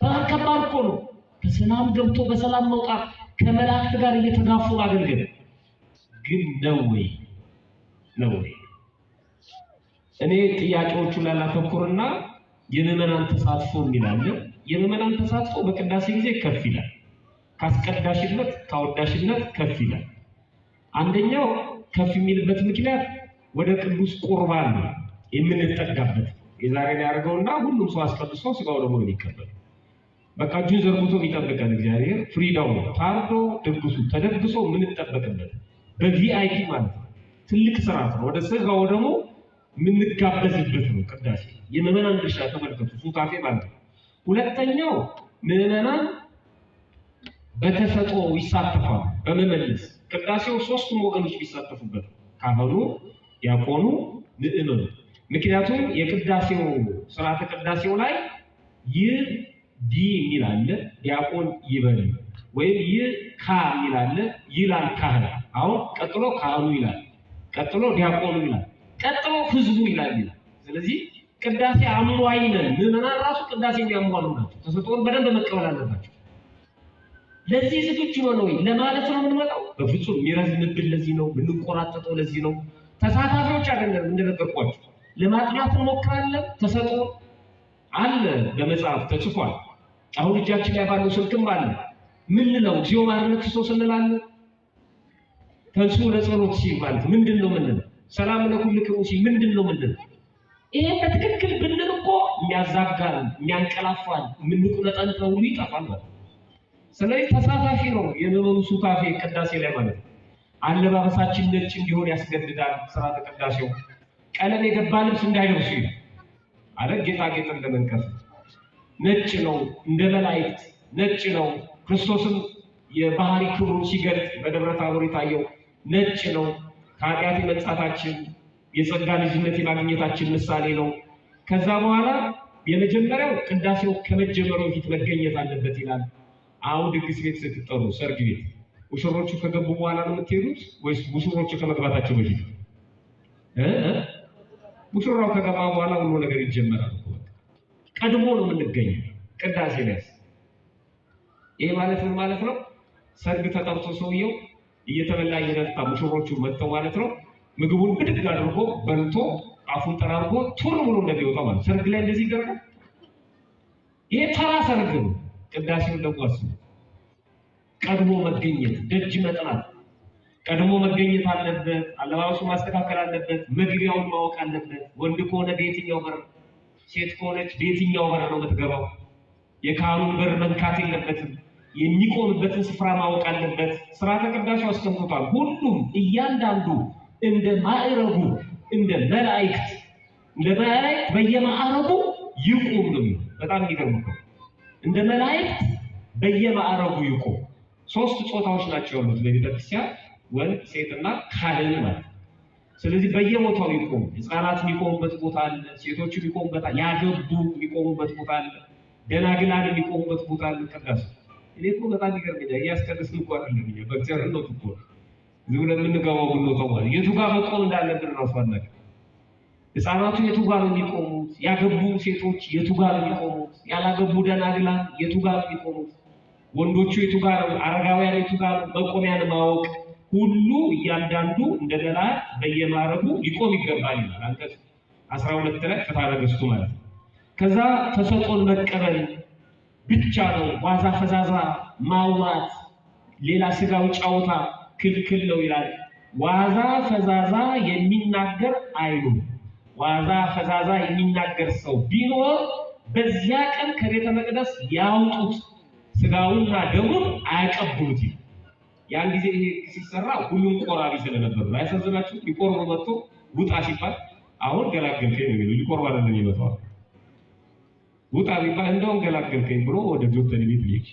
በጣም ከባድ እኮ ነው። በሰላም ገብቶ በሰላም መውጣት ከመላእክት ጋር እየተጋፉ ማገልገል ግን ነው ወይ ነው ወይ? እኔ ጥያቄዎቹ ላይ ላተኩርና የምዕመናን ተሳትፎ የሚላለ የምዕመናን ተሳትፎ በቅዳሴ ጊዜ ከፍ ይላል። ካስቀዳሽነት ካወዳሽነት ከፍ ይላል። አንደኛው ከፍ የሚልበት ምክንያት ወደ ቅዱስ ቁርባን ነው የምንጠጋበት። የዛሬ ላይ ያደርገውና ሁሉም ሰው አስቀድሶ ስጋው ደግሞ ነው የሚቀበለው። በቃ እጁን ዘርግቶ የሚጠብቀን እግዚአብሔር ፍሪዳው ነው። ታርዶ ድግሱ ተደግሶ የምንጠበቅበት በ VIP ማለት ነው። ትልቅ ስርዓት ነው። ወደ ስጋው ደግሞ የምንጋበዝበት ነው ቅዳሴ። የምዕመናን ድርሻ ተመልከቱ፣ ሱታፌ ማለት ነው። ሁለተኛው ምዕመናን በተሰጥኦ ይሳተፋሉ። በመመለስ ቅዳሴው ሶስቱም ወገኖች ቢሳተፉበት ካህኑ፣ ዲያቆኑ፣ ምእመኑ። ምክንያቱም የቅዳሴው ስርዓተ ቅዳሴው ላይ ይህ ዲ የሚል አለ፣ ዲያቆን ይበል ወይም ይህ ካ የሚል አለ ይላል ካህን። አሁን ቀጥሎ ካህኑ ይላል፣ ቀጥሎ ዲያቆኑ ይላል፣ ቀጥሎ ህዝቡ ይላል ይላል። ስለዚህ ቅዳሴ አሟይ ነን። ምዕመናን ራሱ ቅዳሴ የሚያሟሉ ናቸው። ተሰጥኦን በደንብ መቀበል አለባቸው። ለዚህ ዝግጁ ነው ወይ ለማለት ነው የምንመጣው? በፍጹም የሚረዝምብን ለዚህ ነው የምንቆራጠጠው፣ ለዚህ ነው ተሳታፊዎች አይደለም። እንደነገርኳችሁ ለማጥናት እንሞክራለን። ተሰጥኦ አለ፣ በመጽሐፍ ተጽፏል። አሁን እጃችን ላይ ባለው ስልክም አለ። ምንለው እግዚኦ መሐረነ ክርስቶስ እንላለን። ተንሥኡ ለጸሎት ሲል ማለት ምንድን ነው ምንለው? ሰላም ለኩልክሙ ሲል ምንድን ነው ምንለው? ይሄ በትክክል ብንል እኮ የሚያዛጋን የሚያንቀላፋን የምንቁነጠንጠው ሁሉ ይጠፋል ማለት ነው። ስለዚህ ተሳታፊ ነው የምዕመኑ ሱታፌ ቅዳሴ ላይ ማለት ነው። አለባበሳችን ነጭ እንዲሆን ያስገድዳል ስርዓተ ቅዳሴው። ቀለም የገባ ልብስ እንዳይለብሱ ይላል አለ። ጌጣጌጥን ለመንቀፍ ነጭ ነው እንደ መላእክት ነጭ ነው። ክርስቶስም የባህሪ ክብሩን ሲገልጥ በደብረ ታቦር የታየው ነጭ ነው። ከኃጢአት የመንጻታችን የጸጋ ልጅነት የማግኘታችን ምሳሌ ነው። ከዛ በኋላ የመጀመሪያው ቅዳሴው ከመጀመሩ በፊት መገኘት አለበት ይላል። አሁን ድግስ ቤት ስትጠሩ፣ ሰርግ ቤት ሙሽሮቹ ከገቡ በኋላ ነው የምትሄዱት ወይስ ሙሽሮቹ ከመግባታቸው በፊት? ሙሽራው ከገባ በኋላ ሁሉ ነገር ይጀመራል። ቀድሞ ነው የምንገኘው ቅዳሴ ላይ። ይሄ ማለት ምን ማለት ነው? ሰርግ ተጠርቶ ሰውየው እየተበላ እየጠጣ ሙሽሮቹ መጥተው ማለት ነው ምግቡን ብድግ አድርጎ በልቶ አፉን ጠራርጎ ቱር ብሎ እንደሚወጣ ማለት ሰርግ ላይ እንደዚህ ይደረጋል። ይሄ ተራ ሰርግ ነው። ቅዳሴውን ደግሞ አስቡ። ቀድሞ መገኘት፣ ደጅ መጥናት፣ ቀድሞ መገኘት አለበት። አለባበሱ ማስተካከል አለበት። መግቢያውን ማወቅ አለበት። ወንድ ከሆነ በየትኛው በር፣ ሴት ከሆነች በየትኛው በር ነው የምትገባው? የካህኑን በር መንካት የለበትም። የሚቆምበትን ስፍራ ማወቅ አለበት። ስርዓተ ቅዳሴው አስቀምጦታል። ሁሉም እያንዳንዱ እንደ ማዕረጉ እንደ መላእክት እንደ መላእክት በየማዕረጉ ይቁም ነው። በጣም የሚገርም ነው። እንደ መላእክት በየማዕረጉ ይቁም። ሶስት ጾታዎች ናቸው ያሉት በቤተክርስቲያን፣ ወንድ፣ ሴትና ካህን ማለት ነው። ስለዚህ በየቦታው ይቆሙ። ህፃናት የሚቆሙበት ቦታ አለ፣ ሴቶቹ የሚቆሙበት አለ፣ ያገቡ የሚቆሙበት ቦታ አለ፣ ደናግላን የሚቆሙበት ቦታ አለ። ቅዳሴ እኔ እኮ በጣም ይገርመኛል። እያስቀደስን እኮ አይደለም እኛ በእግዚአብሔር እኮ ዝም ብለን የምንገባው የምንወጣው ማለት የቱ ጋር መቆም እንዳለብን እራሱ አናውቅም። ህፃናቱ የቱ ጋር ነው የሚቆሙት? ያገቡ ሴቶች የቱ ጋር ነው የሚቆሙት? ያላገቡ ደናግላን የቱ ጋር ነው የሚቆሙት? ወንዶቹ የቱ ጋር ነው? አረጋውያን የቱ ጋር ነው? መቆሚያን ማወቅ ሁሉ እያንዳንዱ እንደ መላእክት በየማዕረጉ ሊቆም ይገባል ይላል አንቀጽ 12 ላይ ፍትሐ ነገሥቱ ማለት ነው። ከዛ ተሰጥኦን መቀበል ብቻ ነው። ዋዛ ፈዛዛ ማውራት፣ ሌላ ስጋዊ ጨዋታ ክልክል ነው ይላል። ዋዛ ፈዛዛ የሚናገር አይኑር። ዋዛ ፈዛዛ የሚናገር ሰው ቢኖር በዚያ ቀን ከቤተ መቅደስ ያውጡት፣ ስጋውና ደሙን አያቀብሉት ይላል። ያን ጊዜ ይሄ ሲሰራ ሁሉም ቆራቢ ስለነበሩ አያሳዝናችሁ? ሊቆርቡ መጥቶ ውጣ ሲባል አሁን ገላገልከኝ ነው የሚለው። ሊቆርብ አይደለም የሚመጣው። ውጣ ቢባል እንደውም ገላገልከኝ ብሎ ወደ ጆተኒ ቤት ሊሄድ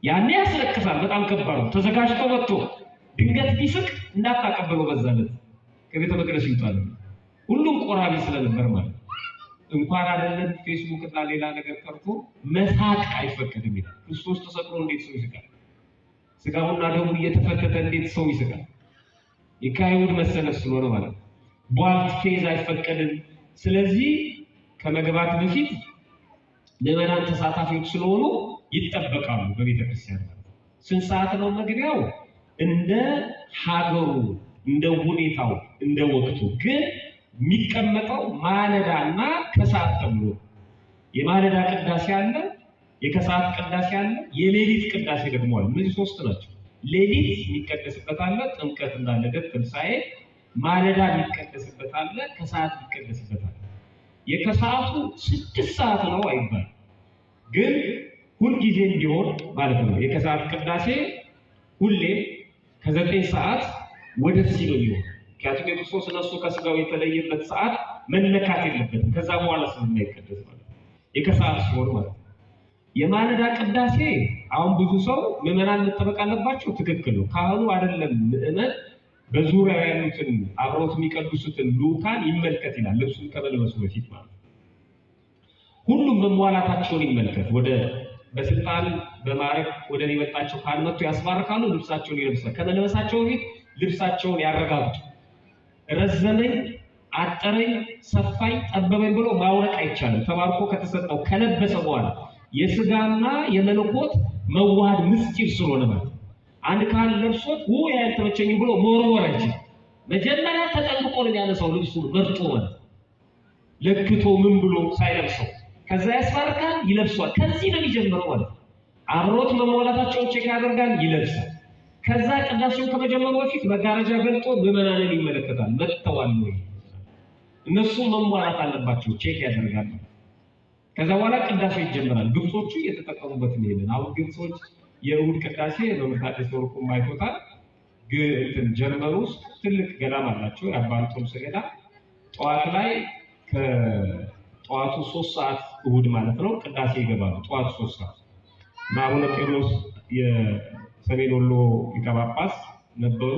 ያኔ ያስለቅሳል። በጣም ከባድ ነው። ተዘጋጅቶ መጥቶ ድንገት ቢስቅ እንዳታቀብለው በዛለት ከቤተ መቅደስ ይውጣል። ሁሉም ቆራቢ ስለነበር ማለት እንኳን አይደለም ፌስቡክ እና ሌላ ነገር ቀርቶ መሳቅ አይፈቀድም ይላል። ክርስቶስ ተሰቅሎ እንዴት ሰው ይስቃል? ስጋውና ደሙ እየተፈተተ እንዴት ሰው ይስቃል? የካይሁድ መሰለፍ ስለሆነ ማለት ነው። ቧልት ፌዝ አይፈቀድም። ስለዚህ ከመግባት በፊት ምዕመናን ተሳታፊዎች ስለሆኑ ይጠበቃሉ በቤተ ክርስቲያን ማለት ነው። ስንት ሰዓት ነው መግቢያው? እንደ ሀገሩ እንደ ሁኔታው እንደ ወቅቱ ግን የሚቀመጠው ማለዳና ከሰዓት ተብሎ የማለዳ ቅዳሴ አለ፣ የከሰዓት ቅዳሴ አለ፣ የሌሊት ቅዳሴ ደግሞ አለ። እነዚህ ሶስት ናቸው። ሌሊት የሚቀደስበት አለ፣ ጥምቀት እና ልደት ትንሣኤ። ማለዳ የሚቀደስበት አለ፣ ከሰዓት የሚቀደስበት አለ። የከሰዓቱ 6 ሰዓት ነው አይባልም፣ ግን ሁልጊዜ እንዲሆን ማለት ነው። የከሰዓት ቅዳሴ ሁሌ ከ9 ሰዓት ወደዚህ ነው የሚሆነው። ምክንያቱም የክርስቶስ ነፍሱ ከስጋው የተለየበት ሰዓት መነካት የለበትም። ከዛ በኋላ ስለማይቀደስ ማለት ነው። የከሰዓት ሲሆን ማለት ነው። የማለዳ ቅዳሴ አሁን ብዙ ሰው ምዕመናን መጠበቅ አለባቸው። ትክክል ነው። ካህኑ አይደለም ምዕመን በዙሪያው ያሉትን አብረውት የሚቀድሱትን ልዑካን ይመልከት ይላል። ልብሱን ከመልበሱ በፊት ማለት ነው። ሁሉም መሟላታቸውን ይመልከት። ወደ በስልጣን በማዕረግ ወደሚበልጣቸው ካህን መጥቶ ያስባርካሉ። ልብሳቸውን ይለብሳል። ከመልበሳቸው በፊት ልብሳቸውን ያረጋግጡ። ረዘመኝ፣ አጠረኝ፣ ሰፋኝ፣ ጠበበኝ ብሎ ማውለቅ አይቻልም። ተባርኮ ከተሰጠው ከለበሰ በኋላ የስጋና የመለኮት መዋሃድ ምስጢር ስለሆነ ማለት ነው። አንድ ካህን ለብሶት ው ያልተመቸኝም ብሎ መወርወር አይችልም። መጀመሪያ ተጠንቅቆ ነው የሚያነሳው ልብሱን መርጦ ማለት ለክቶ ምን ብሎ ሳይለብሰው ከዛ ያስባርካል፣ ይለብሷል። ከዚህ ነው የሚጀምረው ማለት ነው። አብሮት መሟላታቸውን check ያደርጋል፣ ይለብሳል። ከዛ ቅዳሴውን ከመጀመሩ በፊት መጋረጃ ገልጦ ምዕመናንን ይመለከታል። መጥተዋል ወይ? እነሱም መሟላት አለባቸው፣ check ያደርጋል። ከዛ በኋላ ቅዳሴው ይጀምራል። ግብጾቹ እየተጠቀሙበት ነው። ይሄንን አሁን ግብጾች የእሁድ ቅዳሴ መምህር ታደሰ ወርቁም አይቶታል። እንትን ጀርመን ውስጥ ትልቅ ገዳም አላቸው፣ የአባ እንጦንስ ገዳም። ጠዋት ላይ ከጠዋቱ 3 ሰዓት እሁድ ማለት ነው ቅዳሴ ይገባሉ። ጠዋቱ 3 ሰዓት እና አቡነ ቄርሎስ የሰሜን ወሎ ሊቀ ጳጳስ ነበሩ።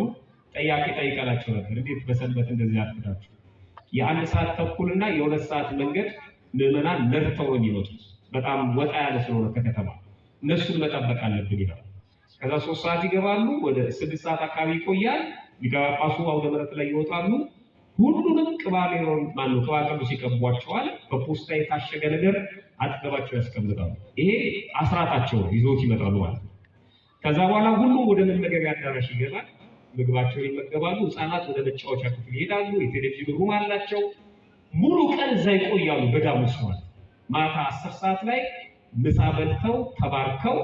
ጠያቄ ጠይቀናቸው ነበር። እንዴት በሰንበት እንደዚህ አርፍዳችሁ? የ1 ሰዓት ተኩል እና የ2 ሰዓት መንገድ ምዕመናን ነድተው ነው የሚመጡት። በጣም ወጣ ያለ ስለሆነ ከከተማ እነሱን መጠበቅ አለብን ይላሉ። ከዛ 3 ሰዓት ይገባሉ። ወደ 6 ሰዓት አካባቢ ይቆያል። ሊቀ ጳጳሱ አውደ ምሕረት ላይ ይወጣሉ። ሁሉንም ቅባ ሜሮን ማነው ቅባ ቅዱስ ይቀቧቸዋል። በፖስታ የታሸገ ነገር አጠገባቸው ያስቀምጣሉ። ይሄ አስራታቸው ነው፣ ይዘውት ይመጣሉ ማለት ነው። ከዛ በኋላ ሁሉም ወደ መመገቢያ አዳራሽ ይገባል። ምግባቸውን ይመገባሉ። ህፃናት ወደ መጫወቻ ክፍል ይሄዳሉ። የቴሌቪዥን room አላቸው። ሙሉ ቀን እዛ ይቆያሉ ገዳም ውስጥ ማለት ነው። ማታ 10 ሰዓት ላይ ምሳ በልተው ተባርከው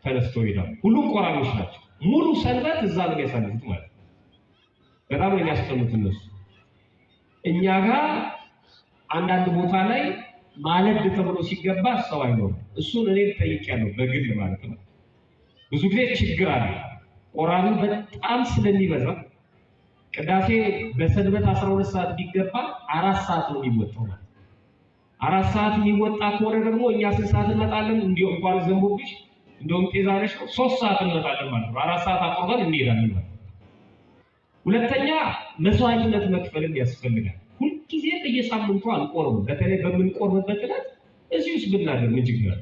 ተነስተው ይሄዳሉ። ሁሉም ቆራቢዎች ናቸው። ሙሉ ሰንበት እዛ ነው የሚያሳልፉት ማለት ነው። በጣም ነው የሚያስጠኑት እነሱ። እኛ ጋር አንዳንድ ቦታ ላይ ማለድ ተብሎ ሲገባ ሰው አይኖርም። እሱን እኔ ጠይቄያለሁ በግል ማለት ነው። ብዙ ጊዜ ችግር አለ። ቆራቢው በጣም ስለሚበዛ ቅዳሴ በሰንበት 12 ሰዓት ቢገባ 4 ሰዓት ነው የሚወጣው ማለት ነው። 4 ሰዓት የሚወጣ ከሆነ ደግሞ እኛ ስንት ሰዓት እንመጣለን? እንዲሁ እንኳን ዘንቦብሽ እንደውም ጤዛ ነሽ ነው 3 ሰዓት እንመጣለን ማለት ነው። 4 ሰዓት አቆርበን እንሄዳለን ማለት ነው። ሁለተኛ መስዋዕትነት መክፈልም ያስፈልጋል። ሁልጊዜ በየሳምንቱ አንቆርብም። በተለይ በምንቆርብበት ዕለት እዚህ ውስጥ ብናደር ምን ችግር አለ?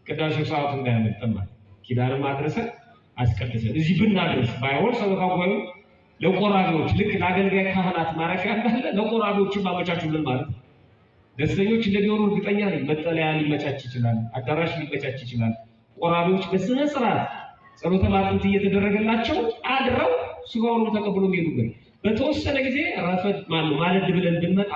ቅዳሴው ሰዓቱ እንዳያመልጠን ማለት ነው። ኪዳንም አድርሰን አስቀድሰን እዚህ ብናደርስ ባይሆን ሰበካ ጉባኤው ለቆራቢዎች ልክ ለአገልጋይ ካህናት ማረፊያ እንዳለ ለቆራቢዎችም አመቻቹልን ማለት ነው። ደስተኞች እንደሚሆኑ እርግጠኛ ነኝ። መጠለያ ሊመቻች ይችላል፣ አዳራሽ ሊመቻች ይችላል። ቆራቢዎች በስነ ስርዓት ጸሎተ ማጥንት እየተደረገላቸው አድረው ስጋውን ተቀብሎ የሚሄዱበት በተወሰነ ጊዜ ረፈድ ማነው ማለድ ብለን ብንመጣ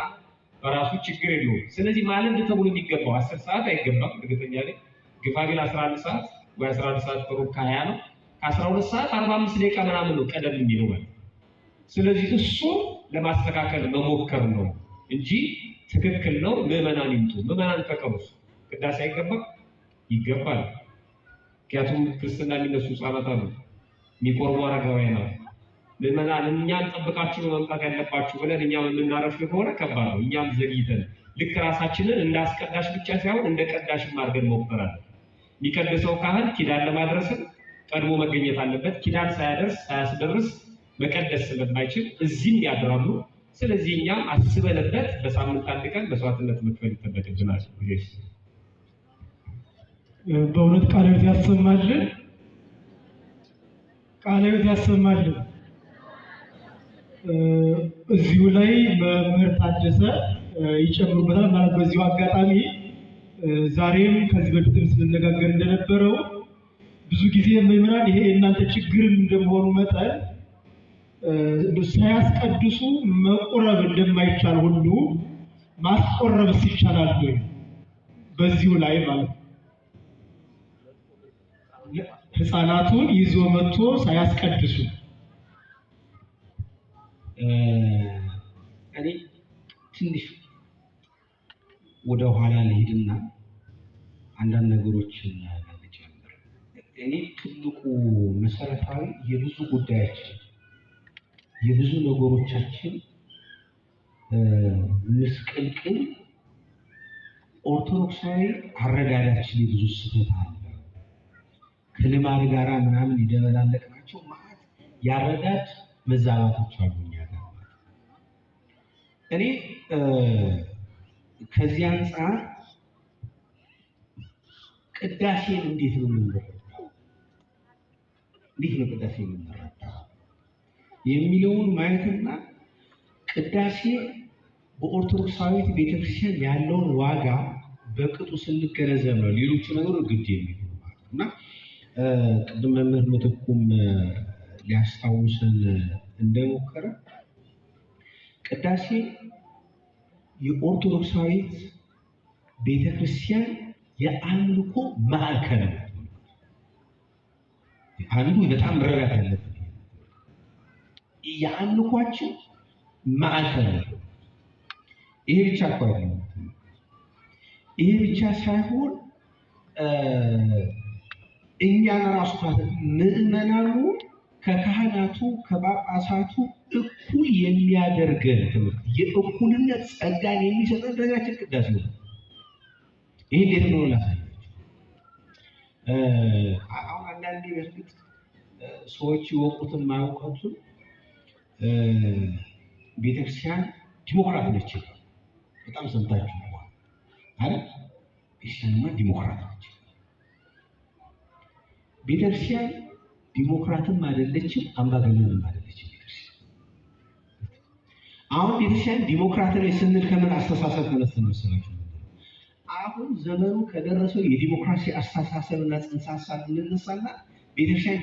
በራሱ ችግር የለውም። ስለዚህ ማለድ ተብሎ የሚገባው 10 ሰዓት አይገባም፣ እርግጠኛ ነኝ። ግፋ ቢል 11 ሰዓት ወይ 11 ሰዓት ከሩብ ከሃያ ነው። ከአስራ ሁለት ሰዓት አርባ አምስት ደቂቃ ምናምን ነው ቀደም የሚለው ማለት ነው። ስለዚህ እሱ ለማስተካከል መሞከር ነው እንጂ ትክክል ነው። ምዕመናን ይምጡ፣ ምዕመናን ተቀበሉ። ቅዳሴ አይገባም? ይገባል። ምክንያቱም ክርስትና የሚነሱ ህጻናት አሉ፣ የሚቆርቡ አረጋውያን አሉ። ምዕመናን እኛን ጠብቃችሁ ነው መምጣት ያለባችሁ ብለን እኛም የምናረፍድ ከሆነ ከባድ ነው። እኛም ዘግይተን ልክ ራሳችንን እንደ አስቀዳሽ ብቻ ሳይሆን እንደ ቀዳሽም አድርገን መቁጠር አለብን። የሚቀድሰው ካህን ኪዳን ለማድረስም ቀድሞ መገኘት አለበት። ኪዳን ሳያደርስ ሳያስደርስ መቀደስ ስለማይችል እዚህም ያድራሉ። ስለዚህ እኛም አስበንበት በሳምንት አንድ ቀን መስዋዕትነት መክፈል ይጠበቅብናል። በእውነት ቃለ ሕይወት ያሰማልን፣ ቃለ ሕይወት ያሰማልን። እዚሁ ላይ መምህር ታደሰ ይጨምሩበታል ማለት በዚሁ አጋጣሚ ዛሬም ከዚህ በፊትም ስንነጋገር እንደነበረው ብዙ ጊዜ ምዕመናን ይሄ የእናንተ ችግርም እንደመሆኑ መጠን ሳያስቀድሱ መቁረብ እንደማይቻል ሁሉ ማስቆረብስ ይቻላል ወይ? በዚሁ ላይ ማለት ነው። ህፃናቱን ይዞ መጥቶ ሳያስቀድሱ እኔ ትንሽ ወደ ኋላ ልሂድና አንዳንድ ነገሮችን ልጨምር። እኔ ትልቁ መሰረታዊ የብዙ ጉዳያችን የብዙ ነገሮቻችን ምስቅልቅል ኦርቶዶክሳዊ አረዳዳችን ብዙ ስህተት አለ። ከልማድ ጋራ ምናምን የደበላለቅናቸው ማለት ያረዳድ መዛባቶች አሉ እኛ ጋር ማለት ነው። እኔ ከዚህ አንጻር ቅዳሴን እንዴት ነው የምንረዳው? እንዴት ነው ቅዳሴ የምንረዳው የሚለውን ማየትና ቅዳሴ በኦርቶዶክሳዊት ቤተክርስቲያን ያለውን ዋጋ በቅጡ ስንገነዘብ ነው ሌሎቹ ነገሮች ግድ የሚሉ ማለት ነው። እና ቅድም መምህር ምትኩም ሊያስታውሰን እንደሞከረ ቅዳሴ የኦርቶዶክሳዊት ቤተክርስቲያን የአምልኮ ማዕከል ነው። አንዱ በጣም መረዳት ያለብን የአምልኳችን ማዕከል ነው። ይሄ ብቻ እኮ አይደለም። ይሄ ብቻ ሳይሆን እኛን ራሱ ምዕመናኑ ከካህናቱ ከጳጳሳቱ እኩል የሚያደርገን ትምህርት የእኩልነት ጸጋን የሚሰጠን ደረጃችን ቅዳሴ ነው። ይሄ እንዴት ነው ላሳያችሁ። አሁን አንዳንዴ በእርግጥ ሰዎች ይወቁትም አያውቁትም ቤተክርስቲያን ዲሞክራት ነች ይላሉ። በጣም ሰምታችሁ አይደል? ቤተክርስቲያንማ ዲሞክራት ነች። ቤተክርስቲያን ዲሞክራትም አይደለችም፣ አምባገነንም አይደለችም። ቤተክርስቲያን አሁን ቤተክርስቲያን ዲሞክራት ነች ስንል ከምን አስተሳሰብ ተነስተን መሰላችሁ? አሁን ዘመኑ ከደረሰው የዲሞክራሲ አስተሳሰብና ጽንሰ ሀሳብ እንነሳና ቤተክርስቲያን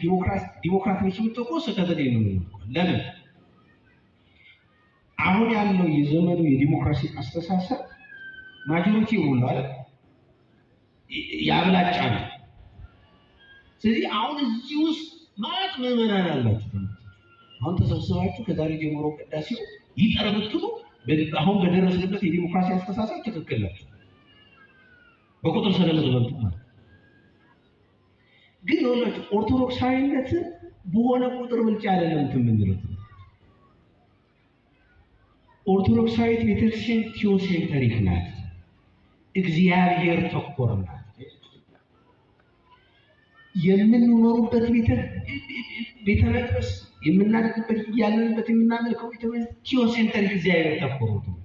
ዲሞክራት ነች የምትለው ስህተት ነው። ለምን? አሁን ያለው የዘመኑ የዲሞክራሲ አስተሳሰብ majority rule አይደል? ያብላጫ ነው። ስለዚህ አሁን እዚህ ውስጥ ማለት ምዕመናን አላችሁ። አሁን ተሰብስባችሁ ከዛሬ ጀምሮ ቅዳሴው ይጠር ብትሉ አሁን በደረስንበት የዲሞክራሲ አስተሳሰብ ትክክል ናቸው፣ በቁጥር ስለምትበልጡ ማለት ግን ሆናችሁ ኦርቶዶክሳዊነትን በሆነ ቁጥር ብልጫ አይደለም እንትን የምንለው። ኦርቶዶክሳዊት ቤተክርስቲያን theocentric ናት፣ እግዚአብሔር ተኮር ናት። የምንኖሩበት ቤተ መቅደስ የምናድግበት ያለንበት የምናመልከው ቤተ መቅደስ theocentric እግዚአብሔር ተኮር ነው።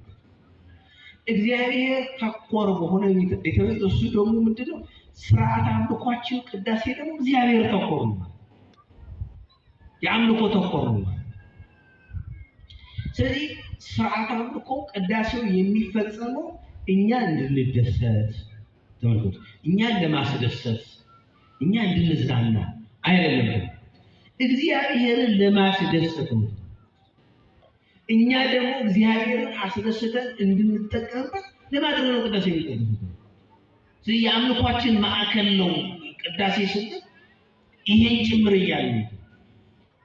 እግዚአብሔር ተኮር በሆነ ቤተ መቅደስ እሱ ደግሞ ምንድነው ስርዓት አምልኳችን ቅዳሴ ደግሞ እግዚአብሔር ተኮር ነው፣ የአምልኮ ተኮር ነው። ስለዚህ ስርዓት አምልኮ ቅዳሴው የሚፈጸመው እኛ እንድንደሰት ተመልከቱ፣ እኛን ለማስደሰት እኛ እንድንዝናና አይደለም፣ እግዚአብሔርን ለማስደሰት ነው። እኛ ደግሞ እግዚአብሔርን አስደስተን እንድንጠቀምበት ለማድረግ ነው ቅዳሴ የሚቀድሱት። ስለዚህ የአምልኳችን ማዕከል ነው ቅዳሴ ስንል ይሄን ጭምር እያለ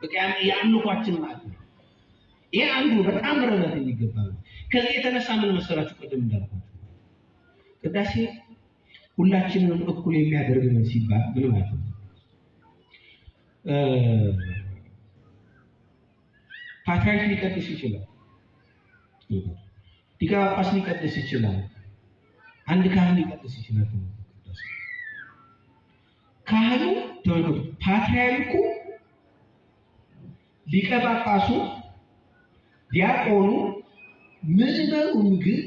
በቃ የአምልኳችን ማዕከል ነው። ይሄ አንዱ በጣም መረዳት የሚገባ ነው። ከዚህ የተነሳ ምን መሰላችሁ፣ ቅድም እንዳልኳችሁ ቅዳሴ ሁላችንንም እኩል የሚያደርግ ነው ሲባል ምን ማለት ነው? ፓትርያርክ ሊቀድስ ይችላል፣ ሊቀ ጳጳስ ሊቀድስ ይችላል፣ አንድ ካህን ሊቀድስ ይችላል። ካህኑ ተመልከቱ፣ ፓትርያርኩ፣ ሊቀ ጳጳሱ፣ ዲያቆኑ፣ ምዕመኑም ግን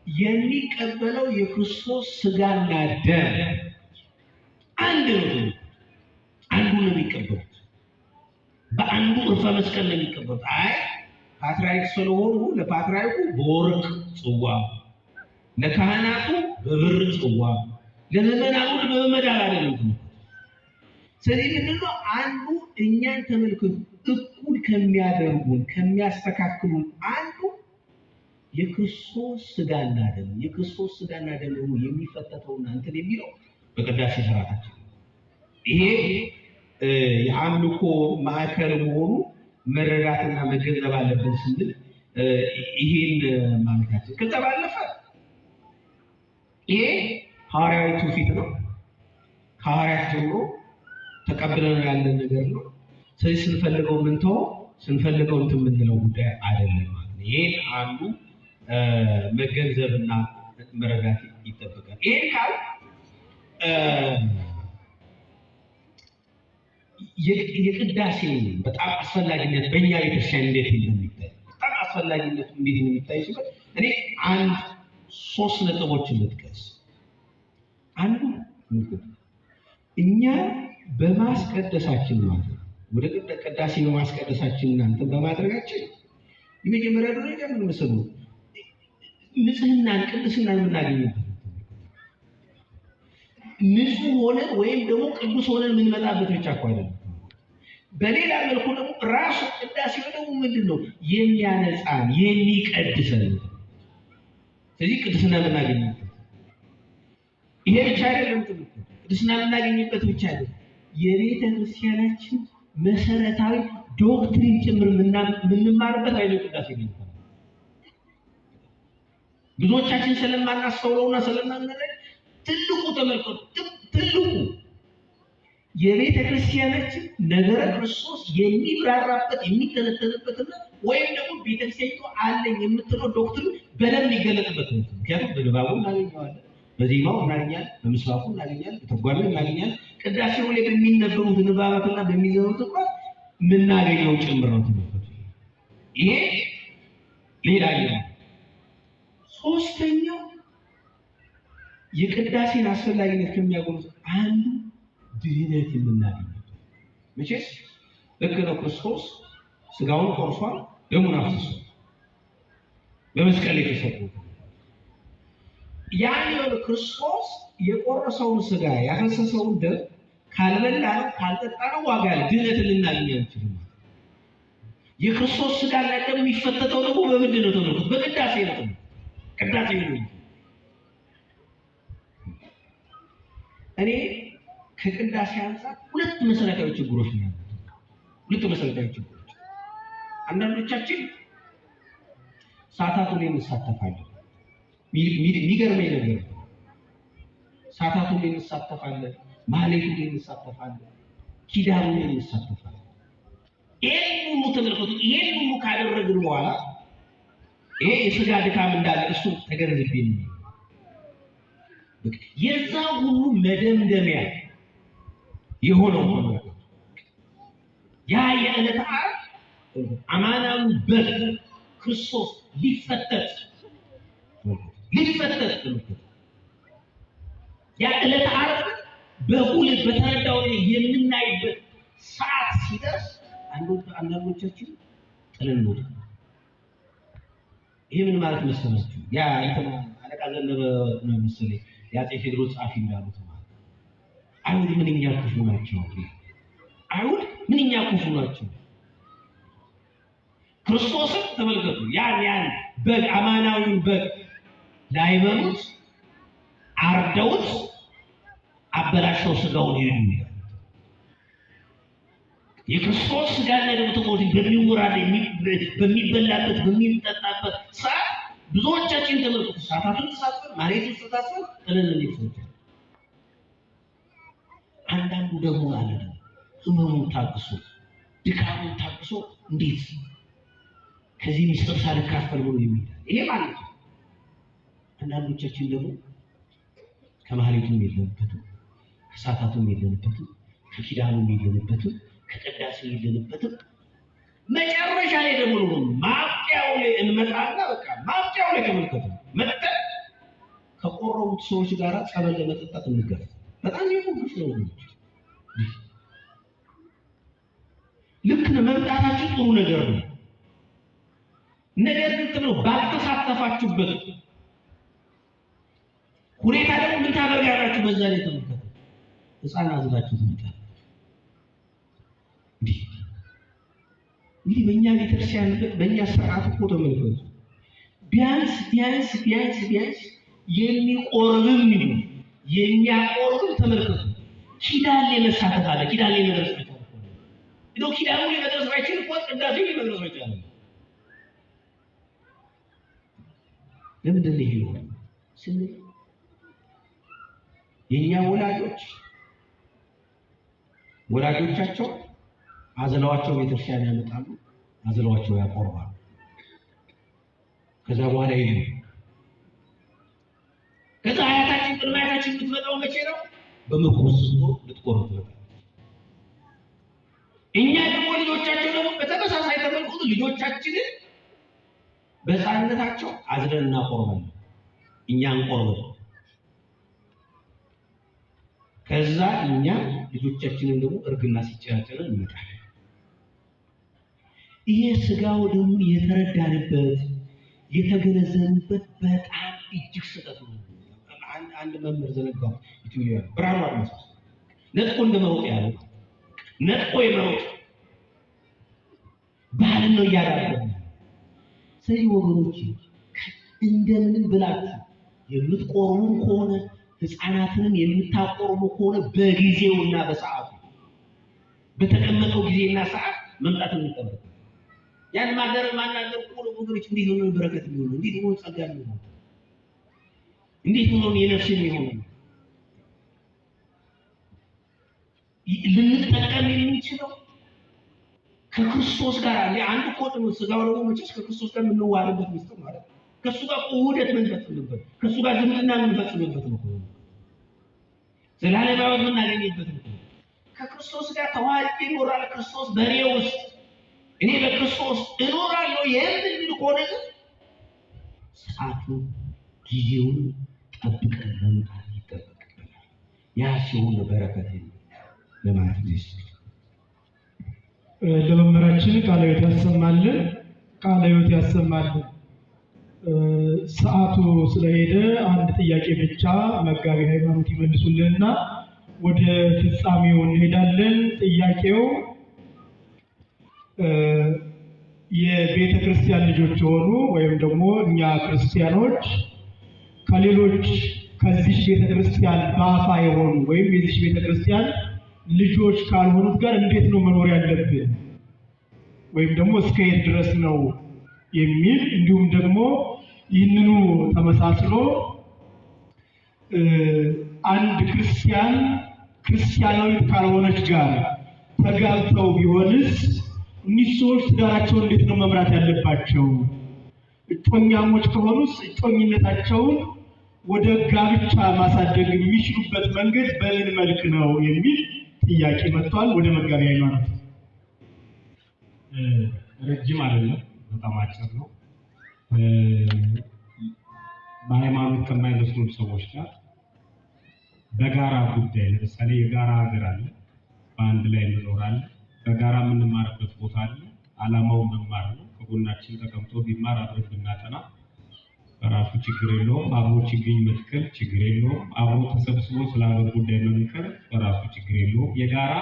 የሚቀበለው የክርስቶስ ስጋና ደም አንድ ነው። አንዱ ነው የሚቀበሉት፣ በአንዱ እርፈ መስቀል ነው የሚቀበሉት። አይ ፓትርያርክ ስለሆኑ ለፓትርያርኩ በወርቅ ጽዋ፣ ለካህናቱ በብር ጽዋ፣ ለምዕመናኑ በመዳብ አይደለም። ስለዚህ ምንድነው አንዱ እኛን ተመልክቱ እኩል ከሚያደርጉን ከሚያስተካክሉን አንዱ የክርስቶስ ስጋና ደም። የክርስቶስ ስጋና ደም ደግሞ የሚፈተተውና እንትን የሚለው በቅዳሴ ስርዓታችን ይሄ የአምልኮ ማዕከል መሆኑ መረዳትና መገንዘብ አለብን ስንል ይሄን ማለታችን። ከዛ ባለፈ ይሄ ሐዋርያዊ ትውፊት ነው። ከሐዋርያት ጀምሮ ተቀብለን ያለን ነገር ነው። ስለዚህ ስንፈልገው ምንተው ስንፈልገው እንትን የምንለው ጉዳይ አይደለም ማለት ነው። ይሄን አንዱ መገንዘብና መረዳት ይጠበቃል። ይሄን ካል የቅዳሴ በጣም አስፈላጊነት በእኛ ቤተክርስቲያን እንዴት እንደሚታይ በጣም አስፈላጊነቱ እንዴት እንደሚታይ ሲባል እኔ አንድ ሶስት ነጥቦችን ልጥቀስ። አንዱ እኛ በማስቀደሳችን ማለት ነው ወደ ቅዳሴ በማስቀደሳችን እናንተ በማድረጋችን የመጀመሪያ ደረጃ ምን መሰሉ ንጽህናን ቅድስናን የምናገኝበት ንጹህ ሆነን ወይም ደግሞ ቅዱስ ሆነን የምንመጣበት ብቻ እኮ አይደለም። በሌላ መልኩ ደግሞ ራሱ ቅዳሴው ደግሞ ምንድን ነው የሚያነጻን የሚቀድሰን። ስለዚህ ቅድስና የምናገኝበት ይሄ ብቻ አይደለም። ቅድስና የምናገኝበት ብቻ አይደለም። የቤተ ክርስቲያናችን መሰረታዊ doctrine ጭምር የምንማርበት አይደለም ቅዳሴ ነው። ብዙዎቻችን ስለማናስተውለውና ስለማንረዳ ትልቁ ተመልከቱ፣ ትልቁ የቤተ ክርስቲያናችን ነገረ ክርስቶስ የሚብራራበት የሚተነተንበትና ወይም ደግሞ ቤተክርስቲያኒቱ አለኝ የምትለው doctrine በደንብ የሚገለጥበት ነው። ምክንያቱም በንባቡ እናገኘዋለን፣ በዜማው እናገኛለን፣ በምስባኩ እናገኛለን፣ በትርጓሜው እናገኛለን። ቅዳሴው ላይ በሚነበቡት ንባባትና በሚዘሩት እንኳን የምናገኘው ጭምር ነው። ተመልከቱ፣ ይሄ ሌላኛው። ሶስተኛው የቅዳሴን አስፈላጊነት ከሚያጎሉት አንዱ ድህነት የምናገኝበት መቼስ ልክ ነው። ክርስቶስ ስጋውን ቆርሷል፣ ደሙን አፍስሷል፣ በመስቀል ላይ ተሰቅሎ ያን የሆነ ክርስቶስ የቆረሰውን ስጋ ያፈሰሰውን ደም ካልበላ ነው ካልጠጣ ነው ዋጋ ያለ ድህነትን ልናገኝ አንችልም። የክርስቶስ ስጋ እና ደም የሚፈተተው ደግሞ በምንድን ነው? ተመልከቱ፣ በቅዳሴ ነው። ቅዳሴ ነው። እኔ ከቅዳሴ አንፃር ሁለት መሰረታዊ ችግሮች ነው ያሉት። ሁለት መሰረታዊ ችግሮች፣ አንዳንዶቻችን ሰዓታቱ ላይ እንሳተፋለን። የሚገርመኝ ነገር ሰዓታቱ ላይ እንሳተፋለን፣ ማህሌቱ ላይ እንሳተፋለን፣ ኪዳኑ ላይ እንሳተፋለን። ይሄን ሁሉ ተመልከቱ። ይሄን ሁሉ ካደረግን በኋላ ይሄ የስጋ ድካም እንዳለ እሱ ተገንዝቤ ነው። የዛ ሁሉ መደምደሚያ የሆነው ያ የዕለተ ዓርብ አማናዊ በግ ክርስቶስ ሊፈተት ሊፈተት ያ ዕለተ ዓርብ በጉልህ በተረዳው ላይ የምናይበት ሰዓት ሲደርስ አንዳንዶቻችን ጥለን እንወጣለን። ይሄ ምን ማለት መሰላችሁ? ያ እንትና አለቃ ዘነበ ነው መሰለኝ የአፄ ቴዎድሮስ ጸሐፊ እንዳሉት ማለት አይሁድ ምንኛ ክፉ ናቸው። አይሁድ ምንኛ ክፉ ናቸው። ክርስቶስን ተመልከቱ። ያን በግ አማናዊውን በግ ላይበሉት አርደውት አበላሸው ስጋውን ይሉ ይላል። የክርስቶስ ስጋና ደሙ ተቆርጦ በሚወራድ በሚበላበት በሚጠጣበት ሰዓት ብዙዎቻችን ተመልከቱ። ሰዓታቱን ተሳትፈን ማህሌቱን ተሳትፈን ጥለን እንዴት ሰዎች። አንዳንዱ ደግሞ አለ ደግሞ ህመሙን ታግሶ ድካሙን ታግሶ እንዴት ከዚህ ሚስጥር ሳልካፈል ብሎ የሚላል ይሄ ማለት ነው። አንዳንዶቻችን ደግሞ ከማህሌቱም የለንበትም፣ ከሰዓታቱም የለንበትም፣ ከኪዳኑም የለንበትም፣ ከቅዳሴው የለንበትም። መጨረሻ ላይ ደግሞ ማብቂያው ላይ እንመጣና በቃ ማብቂያው ላይ ተመልከቱ መጥተን ከቆረቡት ሰዎች ጋር ጸበል ለመጠጣት እንገፋ። በጣም የሞግፍ ነው። ልክ ነው። መምጣታችሁ ጥሩ ነገር ነው። ነገር ግን ጥሩ ባልተሳተፋችሁበት ሁኔታ ደግሞ ምን ታደርጋላችሁ? በዛ ላይ ተመልከቱ። ሕፃን አዝላችሁ ትመጣላችሁ። እንዲህ እንግዲህ በእኛ ቤተክርስቲያን በእኛ ስርዓት እኮ ተመልከቱ። ቢያንስ ቢያንስ ቢያንስ ቢያንስ የሚቆርብም ይሁን የሚያቆርብም ተመልከቱ ኪዳን ላይ መሳተፍ አለ። ኪዳን ላይ መድረስ መቻል እኮ ነው። እንደው ኪዳኑ ላይ መድረስ ባይችል እኮ ቅዳሴው ላይ መድረስ መቻል አለ። ለምንድን ነው ይሄ የሆነው ስንል የእኛ ወላጆች ወላጆቻቸው አዝለዋቸው ቤተክርስቲያን ያመጣሉ፣ አዝለዋቸው ያቆርባሉ። ከዛ በኋላ ይሄ ከዛ አያት ያችን የምትመጣው መቼ ነው? በምርኩዝ ስትሆን ልትቆርብ ትመጣለች። እኛ ደግሞ ልጆቻቸው ደግሞ በተመሳሳይ ተመልኩ ልጆቻችንን በሕፃንነታቸው አዝለን እናቆርባለን። እኛ እንቆርበን፣ ከዛ እኛ ልጆቻችንን ደግሞ እርግና ሲጨናጨነን እንመጣለን። ይሄ ስጋው ደግሞ የተረዳንበት የተገነዘብንበት በጣም እጅግ ስህተት ነው። አንድ መምህር ዘነጋው ኢትዮጵያ ብርሃኑ አድማስ ነጥቆ እንደመሮጥ ያለው ነጥቆ የመሮጥ ባህልን ነው እያዳበርን። ስለዚህ ወገኖች እንደምንም ብላችሁ የምትቆርቡም ከሆነ ሕፃናትንም የምታቆርቡ ከሆነ በጊዜውና በሰዓቱ በተቀመጠው ጊዜና ሰዓት መምጣት የሚጠበቅ ያን ማገር ማናገር እኮ ነው ወገኖች። እንዴት ሆኖ በረከት የሚሆነው? እንዴት ሆኖ ጸጋ የሚሆነው? እንዴት ሆኖ የነፍስ የሚሆነው? ልንጠቀም የምንችለው ከክርስቶስ ጋር አለ። አንድ እኮ ነው ስጋው ደግሞ መቼስ ከክርስቶስ ጋር የምንዋሃድበት ምስጢር ማለት ነው። ከእሱ ጋር ውህደት የምንፈጽምበት፣ ከእሱ ጋር ዝምድና የምንፈጽምበት ነው። ዘላለማዊ ሕይወት የምናገኝበት ነው። ከክርስቶስ ጋር ተዋህጄ እኖራለሁ፣ ክርስቶስ በእኔ ውስጥ እኔ በክርስቶስ እኖራለሁ የምንል ከሆነ ግን ሰዓቱን ጊዜውን ጠብቀን መምጣት ይጠበቅብናል። ያ ሲሆን በረከት ለማለት ነው። ለመምህራችን ቃለ ሕይወት ያሰማልን፣ ቃለ ሕይወት ያሰማልን። ሰዓቱ ስለሄደ አንድ ጥያቄ ብቻ መጋቢ ሃይማኖት ይመልሱልንና ወደ ፍጻሜው እንሄዳለን። ጥያቄው የቤተ ክርስቲያን ልጆች የሆኑ ወይም ደግሞ እኛ ክርስቲያኖች ከሌሎች ከዚህ ቤተ ክርስቲያን ባፋ የሆኑ ወይም የዚህ ቤተ ክርስቲያን ልጆች ካልሆኑት ጋር እንዴት ነው መኖር ያለብን ወይም ደግሞ እስከ የት ድረስ ነው የሚል፣ እንዲሁም ደግሞ ይህንኑ ተመሳስሎ አንድ ክርስቲያን ክርስቲያናዊት ካልሆነች ጋር ተጋብተው ቢሆንስ እኒህ ሰዎች ትዳራቸውን እንዴት ነው መምራት ያለባቸው? እጮኛሞች ከሆኑስ እጮኝነታቸውን ወደ ጋብቻ ማሳደግ የሚችሉበት መንገድ በምን መልክ ነው የሚል ጥያቄ መጥቷል። ወደ መጋቢ ሃይማኖት። ረጅም አይደለም፣ በጣም አጭር ነው። በሃይማኖት ከማይመስሉን ሰዎች ጋር በጋራ ጉዳይ፣ ለምሳሌ የጋራ ሀገር አለ፣ በአንድ ላይ እንኖራለን፣ በጋራ የምንማርበት ቦታ አለ። ዓላማው መማር ነው። ከጎናችን ተቀምጦ ቢማር አብረን ብናጠና በራሱ ችግር የለውም። አብሮ ችግኝ መትከል ችግር የለውም። አብሮ ተሰብስቦ ስለ ሀገር ጉዳይ መምከር በራሱ ችግር የለውም። የጋራ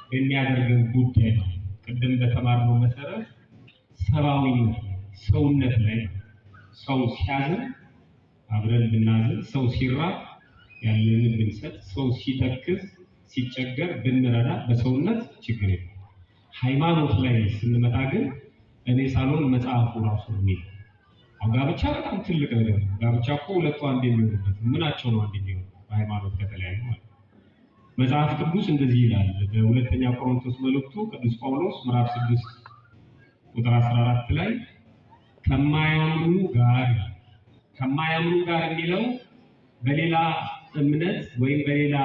በሚያደርገን ጉዳይ ነው። ቅድም በተማርነው መሰረት ሰብአዊነት ሰውነት ላይ ሰው ሲያዝን አብረን ብናዝን፣ ሰው ሲራብ ያለንን ብንሰጥ፣ ሰው ሲተክዝ ሲቸገር ብንረዳ በሰውነት ችግር የለውም። ሃይማኖት ላይ ስንመጣ ግን እኔ ሳልሆን መጽሐፉ ራሱ ነው የሚለው። ጋብቻ በጣም ትልቅ ነገር ነው። ጋብቻ እኮ ሁለቱ አንድ የሚሆኑበት ምናቸው ነው አንድ የሚሆኑ በሃይማኖት ከተለያዩ ማለት ነው። መጽሐፍ ቅዱስ እንደዚህ ይላል። በሁለተኛ ቆሮንቶስ መልእክቱ ቅዱስ ጳውሎስ ምዕራፍ 6 ቁጥር 14 ላይ ከማያምኑ ጋር ከማያምኑ ጋር የሚለው በሌላ እምነት ወይም በሌላ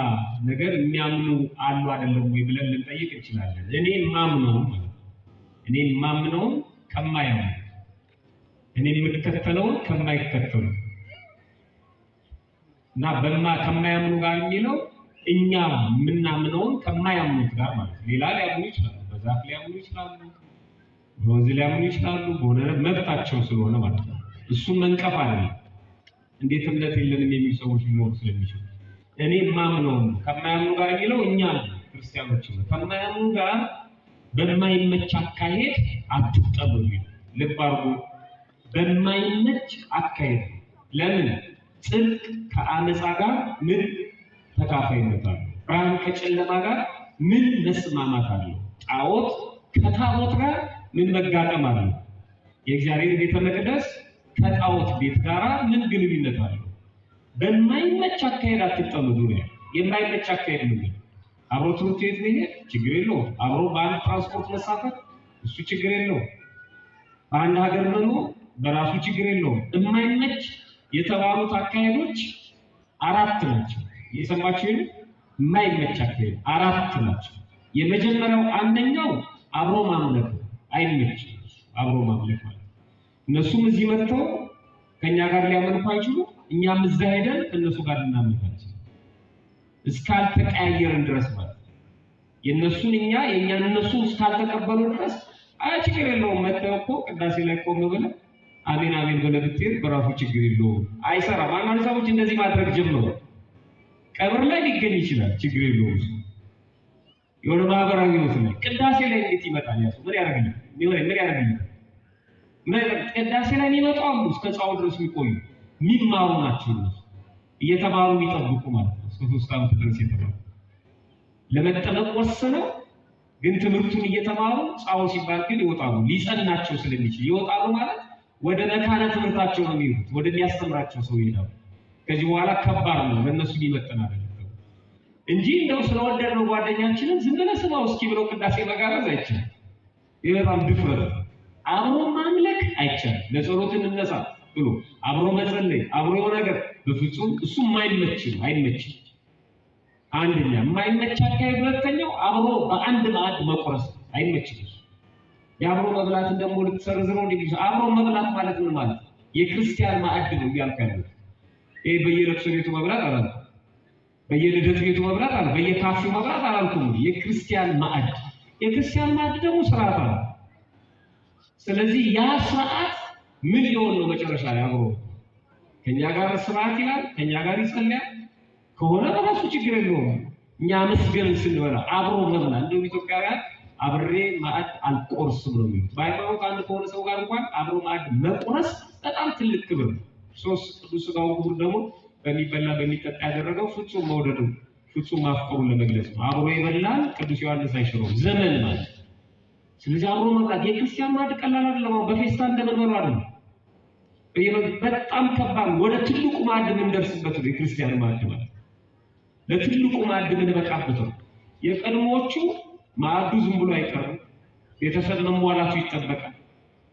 ነገር የሚያምኑ አሉ አይደለም ወይ ብለን ልንጠይቅ እንችላለን። እኔ የማምነው ማለት ነው። እኔ የማምነውን ከማያምኑ፣ እኔ የምከተለውን ከማይከተሉ እና ከማያምኑ ጋር የሚለው እኛ የምናምነውን ከማያምኑት ጋር ማለት ነው። ሌላ ሊያምኑ ይችላሉ፣ በዛፍ ሊያምኑ ይችላሉ፣ በወንዝ ሊያምኑ ይችላሉ። በሆነ መብታቸው ስለሆነ ማለት ነው። እሱን መንቀፍ አይደለም። እንዴት እምነት የለንም የሚሉ ሰዎች ሊኖሩ ስለሚችሉ እኔ የማምነውን ከማያምኑ ጋር የሚለው እኛ ክርስቲያኖች ነው። ከማያምኑ ጋር በማይመች አካሄድ አትጠመዱ። ልብ አድርጉ፣ በማይመች አካሄድ። ለምን? ጽድቅ ከአመፃ ጋር ምን ተካፋይነት አለው? ብርሃን ከጨለማ ጋር ምን መስማማት አለው? ጣዖት ከታቦት ጋር ምን መጋጠም አለው? የእግዚአብሔር ቤተ መቅደስ ከጣዖት ቤት ጋር ምን ግንኙነት አለው? በማይመች አካሄድ አትጠመዱ ነው ያለው። የማይመች አካሄድ ምንድን ነው? አብሮ ትምህርት ቤት መሄድ ችግር የለውም። አብሮ በአንድ ትራንስፖርት መሳፈር እሱ ችግር የለውም። በአንድ ሀገር መኖር በራሱ ችግር የለውም። የማይመች የተባሉት አካሄዶች አራት ናቸው። እየሰማችሁ የማይመች አካሄድ አራት ናቸው። የመጀመሪያው አንደኛው አብሮ ማምለክ ነው። አይመችም አብሮ ማምለክ ማለት እነሱም እዚህ መጥተው ከኛ ጋር ሊያመልኩ አይችሉም። እኛም እዛ ሄደን ከእነሱ ጋር ልናመልክ አንችልም። እስካልተቀያየርን ድረስ ማለት ነው። የእነሱን እኛ የእኛን እነሱ እስካልተቀበሉ ድረስ አይ ችግር የለውም። መጥተው እኮ ቅዳሴ ላይ ቆም ብለህ አሜን አሜን ብለህ ብትሄድ በራሱ ችግር የለውም፣ አይሰራም። አንዳንድ ሰዎች እንደዚህ ማድረግ ጀምረው ቀብር ላይ ሊገኝ ይችላል፣ ችግር የለውም። የሆነ ማህበራዊ ህይወት ላይ ቅዳሴ ላይ እንዴት ይመጣል? ያ ሰው ምን ያደርግልኝ? ምን ያደርግልኝ? ቅዳሴ ላይ የሚመጡ አሉ፣ እስከ ጻው ድረስ የሚቆዩ የሚማሩ ናቸው። እነሱ እየተማሩ የሚጠብቁ ማለት ነው። እስከ 3 ዓመት ድረስ የተማሩ ለመጠመቅ ወስነው ግን ትምህርቱን እየተማሩ ጻው ሲባል ግን ይወጣሉ። ሊጸናቸው ስለሚችል ይወጣሉ ማለት ወደ መካነ ትምህርታቸው ነው የሚሄዱት፣ ወደሚያስተምራቸው ሰው ይሄዳሉ። ከዚህ በኋላ ከባድ ነው ለእነሱ ሊመጥን አይደለም እንጂ እንደው ስለወደድነው ጓደኛችንን ዝም ብለህ ስማው እስኪ ብለው ቅዳሴ መጋበዝ አይቻልም። ይህ በጣም ድፍረት ነው። አብሮ ማምለክ አይቻልም። ለጸሎት እንነሳ ብሎ አብሮ መጸለይ አብሮ የሆነ ነገር በፍጹም እሱ የማይመች ነው፣ አይመችም። አንደኛ የማይመች አካሄድ፣ ሁለተኛው አብሮ በአንድ ማዕድ መቁረስ አይመችም። እሱ የአብሮ መብላትን ደግሞ ልትሰርዝ ነው እንዴ? አብሮ መብላት ማለት ምን ማለት ነው? የክርስቲያን ማዕድ ነው እያልኩ ያለሁት። ይሄ በየለቅሶ ቤቱ መብላት አላልኩም፣ በየልደት ቤቱ መብላት አላልኩም፣ በየካፌው መብላት አላልኩም። የክርስቲያን ማዕድ፣ የክርስቲያን ማዕድ ደግሞ ስርዓት አለ። ስለዚህ ያ ስርዓት ምን ሊሆን ነው መጨረሻ ላይ? አብሮ ከኛ ጋር ስርዓት ይላል፣ ከኛ ጋር ይጸልያል ከሆነ በራሱ ችግር የለውም። እኛ አመስገን ስንበላ አብሮ መብላት እንደውም ኢትዮጵያውያን አብሬ ማዕድ አልቆርስም ነው የሚሉት። በሃይማኖት አንድ ከሆነ ሰው ጋር እንኳን አብሮ ማዕድ መቁረስ በጣም ትልቅ ክብር ነው። ክርስቶስ ቅዱስ ሥጋውን ክቡር ደግሞ በሚበላ በሚጠጣ ያደረገው ፍጹም መውደዱ ፍጹም ማፍቀሩን ለመግለጽ ነው። አብሮ የበላን ቅዱስ ዮሐንስ አይሽረውም ዘመን ማለት። ስለዚህ አብሮ መብላት የክርስቲያን ማዕድ ቀላል አይደለም። አሁን በፌስታል እንደምንበላው አይደለም። በጣም ከባድ ወደ ትልቁ ማዕድ የምንደርስበት ነው የክርስቲያን ማዕድ ማለት። ለትልቁ ማዕድ የምንበቃበት ነው። የቀድሞዎቹ ማዕዱ ዝም ብሎ አይቀርም። ቤተሰብ መሟላቱ ይጠበቃል።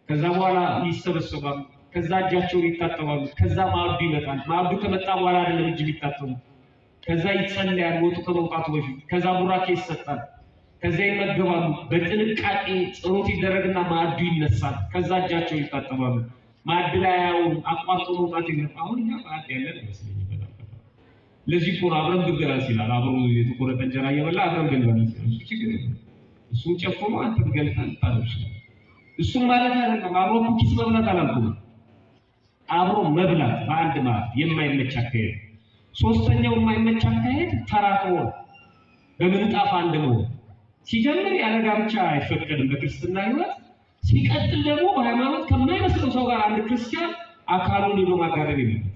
ከዛ በኋላ ይሰበሰባሉ። ከዛ እጃቸውን ይታጠባሉ። ከዛ ማዕዱ ይመጣል። ማዕዱ ከመጣ በኋላ አይደለም እጅ የሚታጠቡ። ከዛ ይጸለያል ወጡ ከመውጣቱ በፊት። ከዛ ቡራኬ ይሰጣል። ከዛ ይመገባሉ። በጥንቃቄ ጸሎት ይደረግና ማዕዱ ይነሳል። ከዛ እጃቸውን ይታጠባሉ። ማዕድ ላይ አያውም፣ አቋርጦ መውጣት የለም። አሁን እኛ ማዕድ ያለን አይመስለኝም። በጣም ለዚህ እኮ ነው አብረን ብንበላ ሲላል፣ አብሮ የተቆረጠ እንጀራ እየበላ አብረን ብንበላ ሲላል፣ እሱ ችግር የለም። እሱም ጨፍሮ አንተም ገልጠህ ልታደርግ ይችላል። እሱም ማለት አይደለም አብሮ ኩኪስ መብላት አላልኩም። አብሮ መብላት በአንድ ማዕድ የማይመች አካሄድ። ሶስተኛው የማይመች አካሄድ ተራክቦ በምንጣፍ አንድ መሆን። ሲጀምር ያለ ጋብቻ አይፈቀድም በክርስትና ሕይወት። ሲቀጥል ደግሞ በሃይማኖት ከማይመስለው ሰው ጋር አንድ ክርስቲያን አካሉን ሄዶ ማጋደም የለበትም።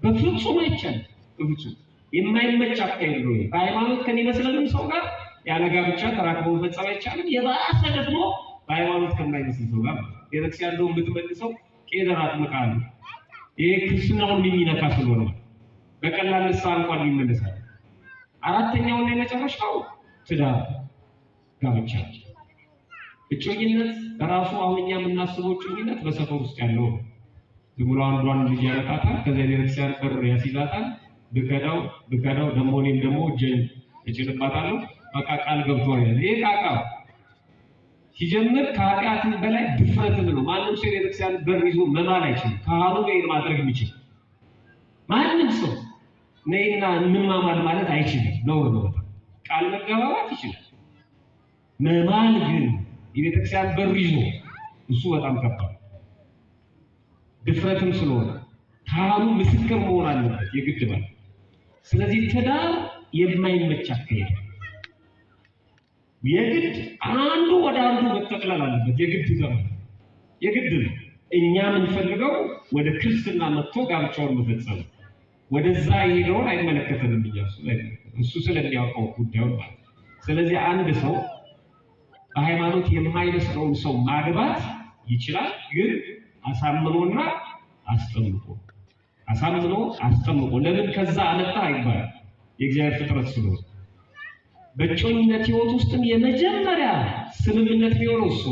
በፍጹም አይቻልም። በፍጹም የማይመች አካሄድ ነው። በሃይማኖት ከሚመስለንም ሰው ጋር ያለ ጋብቻ ተራክቦ መፈጸም አይቻልም። የባሰ ደግሞ በሃይማኖት ከማይመስል ሰው ጋር ቤተክርስቲያን እንደውም የምትመልሰው ቄደር አጥምቃ ነው። ይሄ ክርስትናውን የሚነካ ስለሆነ በቀላል ንስሐ እንኳን ይመለሳል። አራተኛውና የመጨረሻው ትዳር፣ ጋብቻ፣ እጮኝነት በራሱ አሁን እኛ የምናስበው እጮኝነት በሰፈር ውስጥ ያለው ነው። ዝም ብሎ አንዷን ልጅ ያመጣታል፣ ከዚያ ቤተክርስቲያን በር ያስይዛታል። ብከዳው ብከዳው ደግሞ እኔም ደግሞ እጄን እጭንባታለሁ፣ በቃ ቃል ገብቷል ይላል። ይሄ ቃቃ ሲጀምር ከኃጢአትም በላይ ድፍረትም ነው። ማንም ሰው የቤተክርስቲያን በር ይዞ መማል አይችልም። ካህኑ ነው ማድረግ የሚችል ማንም ሰው ነይና እንማማል ማለት አይችልም። ነውር ነው። ቃል መገባባት ይችላል። መማል ግን የቤተክርስቲያን በር ይዞ እሱ በጣም ከባድ ድፍረትም ስለሆነ ካህኑ ምስክር መሆን አለበት የግድ ማለት። ስለዚህ ትዳር የማይመች አካሄድ የግድ አንዱ ወደ አንዱ መጠቅለል አለበት። የግድ ዘመን የግድ ነው። እኛ የምንፈልገው ወደ ክርስትና መጥቶ ጋብቻውን መፈጸም ወደዛ የሄደውን አይመለከተንም። እኛ እሱ እሱ ስለሚያውቀው ጉዳዩን ማለት። ስለዚህ አንድ ሰው በሃይማኖት የማይመስለውን ሰው ማግባት ይችላል፣ ግን አሳምኖና አስጠምቆ አሳምኖ አስጠምቆ። ለምን ከዛ አመጣ አይባልም፣ የእግዚአብሔር ፍጥረት ስለሆነ። በእጮኝነት ሕይወት ውስጥም የመጀመሪያ ስምምነት የሚሆነው እሱ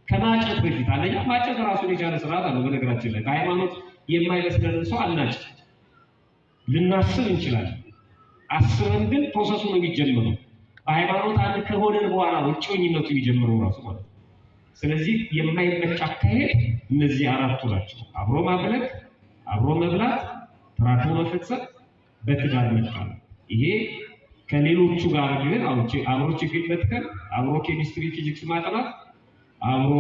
ከማጨት በፊት። አንደኛ ማጨት ራሱን የቻለ ስርዓት አለው። በነገራችን ላይ በሃይማኖት የማይመስለንን ሰው አናጭ። ልናስብ እንችላለን። አስበን ግን process ኡ ነው የሚጀምረው። በሃይማኖት አንድ ከሆነን በኋላ ነው እጮኝነቱ የሚጀምረው ራሱ ማለት ነው። ስለዚህ የማይመች አካሄድ እነዚህ አራቱ ናቸው። አብሮ ማምለክ፣ አብሮ መብላት፣ ተራክቦ መፈጸም፣ በትዳር መጣል። ይሄ ከሌሎቹ ጋር ግን አብሮ ችግኝ መትከል፣ አብሮ ኬሚስትሪ ፊዚክስ ማጥናት፣ አብሮ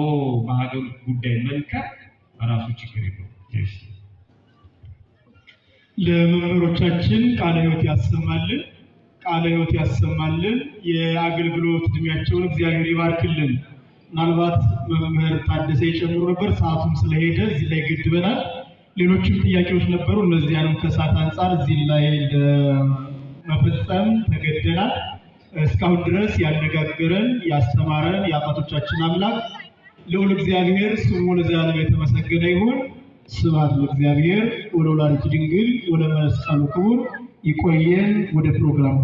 በሀገር ጉዳይ መምከር በራሱ ችግር የለውም። ለመምህሮቻችን ቃለ ሕይወት ያሰማልን፣ ቃለ ሕይወት ያሰማልን። የአገልግሎት እድሜያቸውን እግዚአብሔር ይባርክልን። ምናልባት መምህር ታደሰ የጨምሩ ነበር፣ ሰዓቱም ስለሄደ እዚህ ላይ ገድበናል። ሌሎችም ጥያቄዎች ነበሩ። እነዚያንም ከሰዓት አንጻር እዚህ ላይ ለመፈጸም ተገደናል። እስካሁን ድረስ ያነጋገረን ያስተማረን የአባቶቻችን አምላክ ልዑል እግዚአብሔር ስሙ ለዘላለም የተመሰገነ ይሁን። ስብሐት ለእግዚአብሔር ወለወላዲቱ ድንግል ወለመስቀሉ ክቡር። ይቆየን። ወደ ፕሮግራሙ።